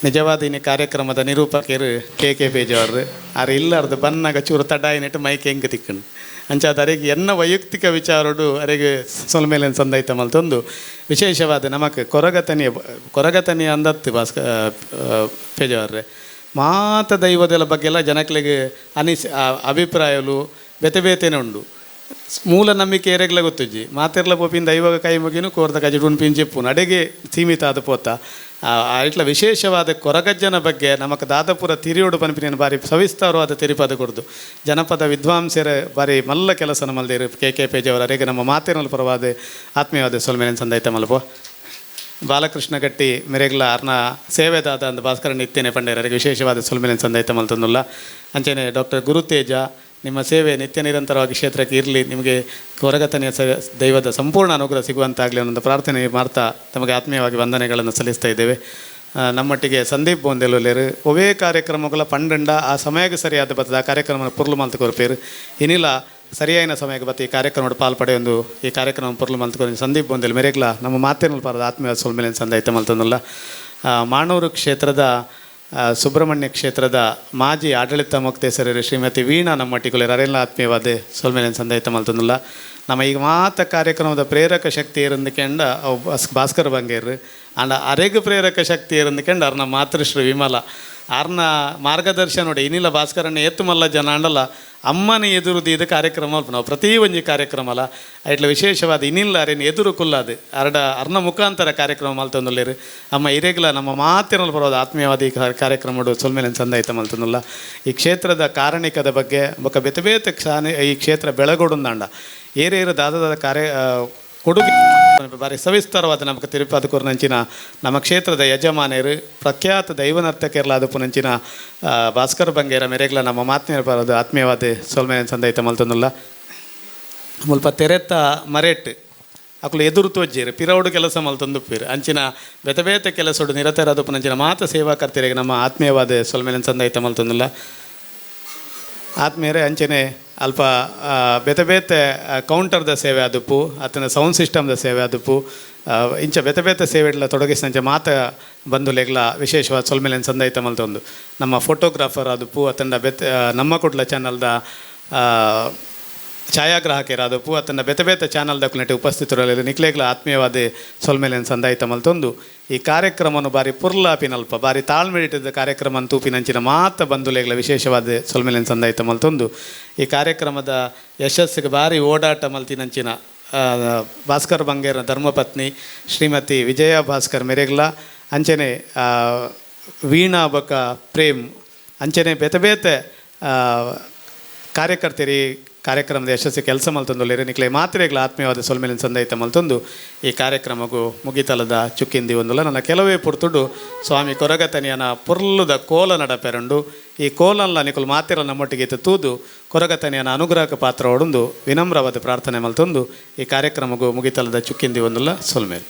ನಿಜವಾದ ಇನಿ ಕಾರ್ಯಕ್ರಮದ ನಿರೂಪಕರು ಕೆ ಕೆ ಪೇಜವರು ಆರು ಇಲ್ಲಾರ್ದು ಬನ್ನಾಗ ಚೂರು ತಡಾಯಿನಿಟ್ಟು ಮೈಕ್ ಹೆಂಗೆ ತಿಕ್ಕಂಡು ಅಂಚಾದ ಅರೆಗ್ ಎನ್ನ ವೈಯಕ್ತಿಕ ವಿಚಾರಡು ಅರೆಗ್ ಸೊಲ್ಮೆಲೆನ್ ಸಂದೈತ ಮಲ್ತೊಂದು ವಿಶೇಷವಾದ ನಮಕ್ ಕೊರಗತನಿಯ ಕೊರಗತನಿಯ ಅಂದತ್ತು ಭಾಸ್ಕ ಪೇಜಾವರ್ರೆ ಮಾತ ದೈವದಲ ಬಗ್ಗೆ ಎಲ್ಲ ಜನಕ್ಲೆಗ್ ಅನಿಸ್ ಅಭಿಪ್ರಾಯಲು ಬೇತೆ ಬೇತೆನೆ ಉಂಡು. ಮೂಲ ನಂಬಿಕೆ ಎರೆಗ್ಲ ಗೊತ್ತುಜ್ಜಿ. ಮಾತೆರ್ಲ ಪೋಪಿನ ದೈವಗ ಕೈ ಮುಗಿನು ಕೋರ್ದ ಕಜಿ ಉಣ್ಪಿನ ಚೆಪ್ಪುನು ಅಡೆಗೆ ಸೀಮಿತ ಆದ ಪೋತ. ಇಟ್ಲ ವಿಶೇಷವಾದ ಕೊರಗಜ್ಜನ ಬಗ್ಗೆ ನಮಕ್ ದಾದಪುರ ತಿರಿಯೋಡು ಪನ್ಪಿನ ಬಾರಿ ಸವಿಸ್ತಾರವಾದ ತೆರಿಪಾದ ಕೊರ್ದು ಜನಪದ ವಿದ್ವಾಂಸರ ಬಾರಿ ಮಲ್ಲ ಕೆಲಸ ಮಲ್ದೇರು ಕೆ ಕೆ ಪೇಜವರ ಅರೆಗೆ ನಮ್ಮ ಮಾತಿನ ಪರವಾದ ಆತ್ಮೀಯವಾದ ಸೊಲ್ಮೇನ ಸಂದೈತ ಮಲ್ಪೋ. ಬಾಲಕೃಷ್ಣ ಗಟ್ಟಿ ಮೆರೆಗ್ಲ ಅರ್ನ ಸೇವೆದಾದ ಅಂದ್ ಭಾಸ್ಕರನ್ ಇತ್ತೇನೆ ಪಂಡೇರರಿಗೆ ವಿಶೇಷವಾದ ಸೊಲ್ಮೆಲೆನ್ ಸಂದೈತ ಮಲ್ತೊಂದುಲ್ಲ. ಅಂಚನೆ ಡಾಕ್ಟರ್ ಗುರುತೇಜ ನಿಮ್ಮ ಸೇವೆ ನಿತ್ಯ ನಿರಂತರವಾಗಿ ಕ್ಷೇತ್ರಕ್ಕೆ ಇರಲಿ, ನಿಮಗೆ ಕೊರಗತನೆಯ ದೈವದ ಸಂಪೂರ್ಣ ಅನುಗ್ರಹ ಸಿಗುವಂತಾಗಲಿ ಅನ್ನೋ ಪ್ರಾರ್ಥನೆ ಮಾಡ್ತಾ ತಮಗೆ ಆತ್ಮೀಯವಾಗಿ ವಂದನೆಗಳನ್ನು ಸಲ್ಲಿಸ್ತಾ ಇದ್ದೇವೆ. ನಮ್ಮೊಟ್ಟಿಗೆ ಸಂದೀಪ್ ಬೋಂದೆಲುಲ್ಲೇರು ಒವೇ ಕಾರ್ಯಕ್ರಮಗಳ ಪಂಡಂಡ ಆ ಸಮಯಕ್ಕೆ ಸರಿಯಾದ ಬತ್ತದ ಆ ಕಾರ್ಯಕ್ರಮ ಪುರ್ಲು ಮಲ್ತು ಕೊರ್ಪೇರು. ಇನಿಲ ಸರಿಯಾದ ಸಮಯಕ್ಕೆ ಬತ್ತ ಈ ಕಾರ್ಯಕ್ರಮದ ಪಾಲ್ಪಡೆಯೊಂದು ಈ ಕಾರ್ಯಕ್ರಮ ಪುರ್ಲು ಮಲ್ತು ಸಂದೀಪ್ ಬೋಂದೆಲ್ ಮೆರೆಗ್ಲ ನಮ್ಮ ಮಾತಿನ ಪಾರದ ಆತ್ಮೀಯ ಸೊಲ್ಮೆಲೆನ್ ಸಂದೈತ ಮಲ್ತೊಂದುಲ್ಲ. ಮಾಣೂರು ಕ್ಷೇತ್ರದ ಸುಬ್ರಹ್ಮಣ್ಯ ಕ್ಷೇತ್ರದ ಮಾಜಿ ಆಡಳಿತ ಮೊಕ್ತೇಸರರು ಶ್ರೀಮತಿ ವೀಣಾ ನಮ್ಮಟ್ಟಿಗುಲೇರು ಅರೆಲ್ಲ ಆತ್ಮೀಯವಾದ ಸೊಲ್ಮೆಲೆನ್ ಸಂದೈತ ಮಲ್ತೊಂದುಲ್ಲ. ನಮ್ಮ ಈಗ ಮಾತ ಕಾರ್ಯಕ್ರಮದ ಪ್ರೇರಕ ಶಕ್ತಿ ಇರಂದುಕೆಂಡ ಅವು ಭಾಸ್ಕರ್ ಬಂಗೇರು ಅಂಡ ಅರೆಗ್ ಪ್ರೇರಕ ಶಕ್ತಿ ಇರಂದುಕೆಂಡ ಅರ್ನ ಮಾತೃಶ್ರೀ ವಿಮಲ ಅರ್ನ ಮಾರ್ಗದರ್ಶನ ನೋಡಿ. ಇನಿಲ ಭಾಸ್ಕರಣ್ಣ ಏತು ಮಲ್ಲ ಜನ ಅಂಡಲ ಅಮ್ಮನ ಎದುರು ಇದು ಕಾರ್ಯಕ್ರಮ ನಾವು ಪ್ರತಿ ಒಂಜಿ ಕಾರ್ಯಕ್ರಮಲ ಐಟ್ಲ ವಿಶೇಷವಾದ ಇನಿಲ್ಲ ಅರೇನು ಎದುರು ಕುಲ್ಲಾದು ಅರಡ ಅರ್ನ ಮುಖಾಂತರ ಕಾರ್ಯಕ್ರಮ ಮಲ್ತೊಂದುಲ್ಲೇರು. ಅಮ್ಮ ಇರೆಗ್ಲ ನಮ್ಮ ಮಾತಿನಲ್ಲಿ ಬರೋದು ಆತ್ಮೀಯವಾದ ಈ ಕಾರ್ಯಕ್ರಮಡು ಸೊಲ್ಮೆಲೆನ್ ಸಂದೈತ ಮಲ್ತೊಂದುಲ್ಲ. ಈ ಕ್ಷೇತ್ರದ ಕಾರಣಿಕದ ಬಗ್ಗೆ ಬೊಕ ಬೇತೆ ಬೇತೆ ಕ್ಷಾನೆ ಈ ಕ್ಷೇತ್ರ ಬೆಳಗೊಡುಂದಾಂಡ ಏರೇರು ದಾದದ ಕಾರ್ಯ ಕೊಡುಗೆ ಬಾರಿ ಸವಿಸ್ತಾರವಾದ ನಮಕ್ ತಿರುಪತಿ ಕೊರ್ನಂಚಿನ ನಮ್ಮ ಕ್ಷೇತ್ರದ ಯಜಮಾನರು ಪ್ರಖ್ಯಾತ ದೈವನರ್ತಕರ್ಲಾದ ಪುನಂಚಿನ ಭಾಸ್ಕರ್ ಬಂಗೇರ ಮೆರೆಗ್ಲ ನಮ್ಮ ಮಾತಿನ ಬರೋದು ಆತ್ಮೀಯವಾದ ಸೊಲ್ಮೆಲೆನ್ ಸಂದೈತ ಮಲ್ತೊಂದುಲ್ಲ. ಮುಲ್ಪ ತೆರೆತ ಮರೆಟ್ ಅಕುಲು ಎದುರು ತೋಜ್ಜೇರು ಪಿರೌಡು ಕೆಲಸ ಮಲ್ತೊಂದುಪ್ಪೇರು ಅಂಚಿನ ಬೇತೆ ಬೇತೆ ಕೆಲಸಡು ನಿರತರಾದ ಪುನಂಚಿನ ಮಾತ ಸೇವಾಕರ್ತರಿಗೆ ನಮ್ಮ ಆತ್ಮೀಯವಾದ ಸೊಲ್ಮೆಲೆನ್ ಸಂದೈತ ಮಲ್ತೊಂದುಲ್ಲ. ಆತ್ಮೀಯರೇ ಅಂಚನೆ ಅಲ್ಪ ಬೇತೆ ಬೇತೆ ಕೌಂಟರ್ದ ಸೇವೆ ಆದುಪ್ಪು ಅತನ ಸೌಂಡ್ ಸಿಸ್ಟಮ್ದ ಸೇವೆ ಆದುಪ್ಪು ಇಂಚ ಬೇತೆ ಬೇತೆ ಸೇವೆಡ್ಲ ತೊಡಗಿಸಿದಂಚ ಮಾತ ಬಂಧುಲೆಗ್ಲ ವಿಶೇಷವಾದ ಸೊಲ್ಮೆಲೆನ್ ಸಂದೈತ ಮಲ್ತೊಂದು. ನಮ್ಮ ಫೋಟೋಗ್ರಾಫರ್ ಆದುಪ್ಪು ಅತಂಡ ಬೇತೆ ನಮ್ಮ ಕುಡ್ಲ ಚಾನಲ್ದ ಛಾಯಾಗ್ರಾಹಕರಾದಪ್ಪು ಅತನ ಬೇತೆ ಬೇತೆ ಚಾನಲ್ದ ಕುಲನೆಟ್ ಉಪಸ್ಥಿತರಲ್ಲಿ ನಿಕ್ಲೇಗ್ಲ ಆತ್ಮೀಯವಾದ ಸೊಲ್ಮೆಲೆನ್ ಸಂದಾಯಿತ ಮಲ್ತೊಂದು. ಈ ಕಾರ್ಯಕ್ರಮವನ್ನು ಬಾರಿ ಪುರ್ಲಾಪಿನಲ್ಪ ಬಾರಿ ತಾಳ್ಮೆಡಿಟ್ಟದ ಕಾರ್ಯಕ್ರಮ ತೂಪಿನಂಚಿನ ಮಾತ ಬಂಧುಲೆಗ್ಲ ವಿಶೇಷವಾದ ಸೊಲ್ಮೆಲೆನ್ ಸಂದಾಯಿತ ಮಲ್ತೊಂದು. ಈ ಕಾರ್ಯಕ್ರಮದ ಯಶಸ್ಸಿಗೆ ಬಾರಿ ಓಡಾಟ ಮಲ್ತಿನಂಚಿನ ಭಾಸ್ಕರ್ ಬಂಗೇರ ಧರ್ಮಪತ್ನಿ ಶ್ರೀಮತಿ ವಿಜಯ ಭಾಸ್ಕರ್ ಮೆರೆಗ್ಲ ಅಂಚನೆ ವೀಣಾ ಬಕ ಪ್ರೇಮ್ ಅಂಚನೆ ಬೇತೆ ಬೇತೆ ಕಾರ್ಯಕರ್ತರಿ ಕಾರ್ಯಕ್ರಮದ ಯಶಸ್ವಿ ಕೆಲಸ ಮಲ್ತೊಂದುಲ್ಲೆರ್. ನಿಕ್ಲೆ ಮಾತ್ರೆಗಳ ಆತ್ಮೀಯವಾದ ಸೊಲ್ಮೆಲಿನ ಸಂದೈತ ಮಲ್ತೊಂದು ಈ ಕಾರ್ಯಕ್ರಮಗೂ ಮುಗಿತಲದ ಚುಕ್ಕಿಂದಿ ಒಂದುಲ. ನನ್ನ ಕೆಲವೇ ಪುರ್ತುಡು ಸ್ವಾಮಿ ಕೊರಗತನಿಯನ ಪುರ್ಲುದ ಕೋಲ ನಡಪೆರಂಡು. ಈ ಕೋಲಲ್ಲ ನಿಕುಲು ಮಾತಿರ ನಮ್ಮೊಟ್ಟಿಗೆ ಇತ್ತು ತೂದು ಕೊರಗತನಿಯನ ಅನುಗ್ರಹಕ ಪಾತ್ರ ಒಡಂದು ವಿನಮ್ರವಾದ ಪ್ರಾರ್ಥನೆ ಮಲ್ತೊಂದು ಈ ಕಾರ್ಯಕ್ರಮಗೂ ಮುಗಿತಲದ ಚುಕ್ಕಿಂದಿ ಒಂದುಲ ಸೊಲ್ಮೇಲೆ.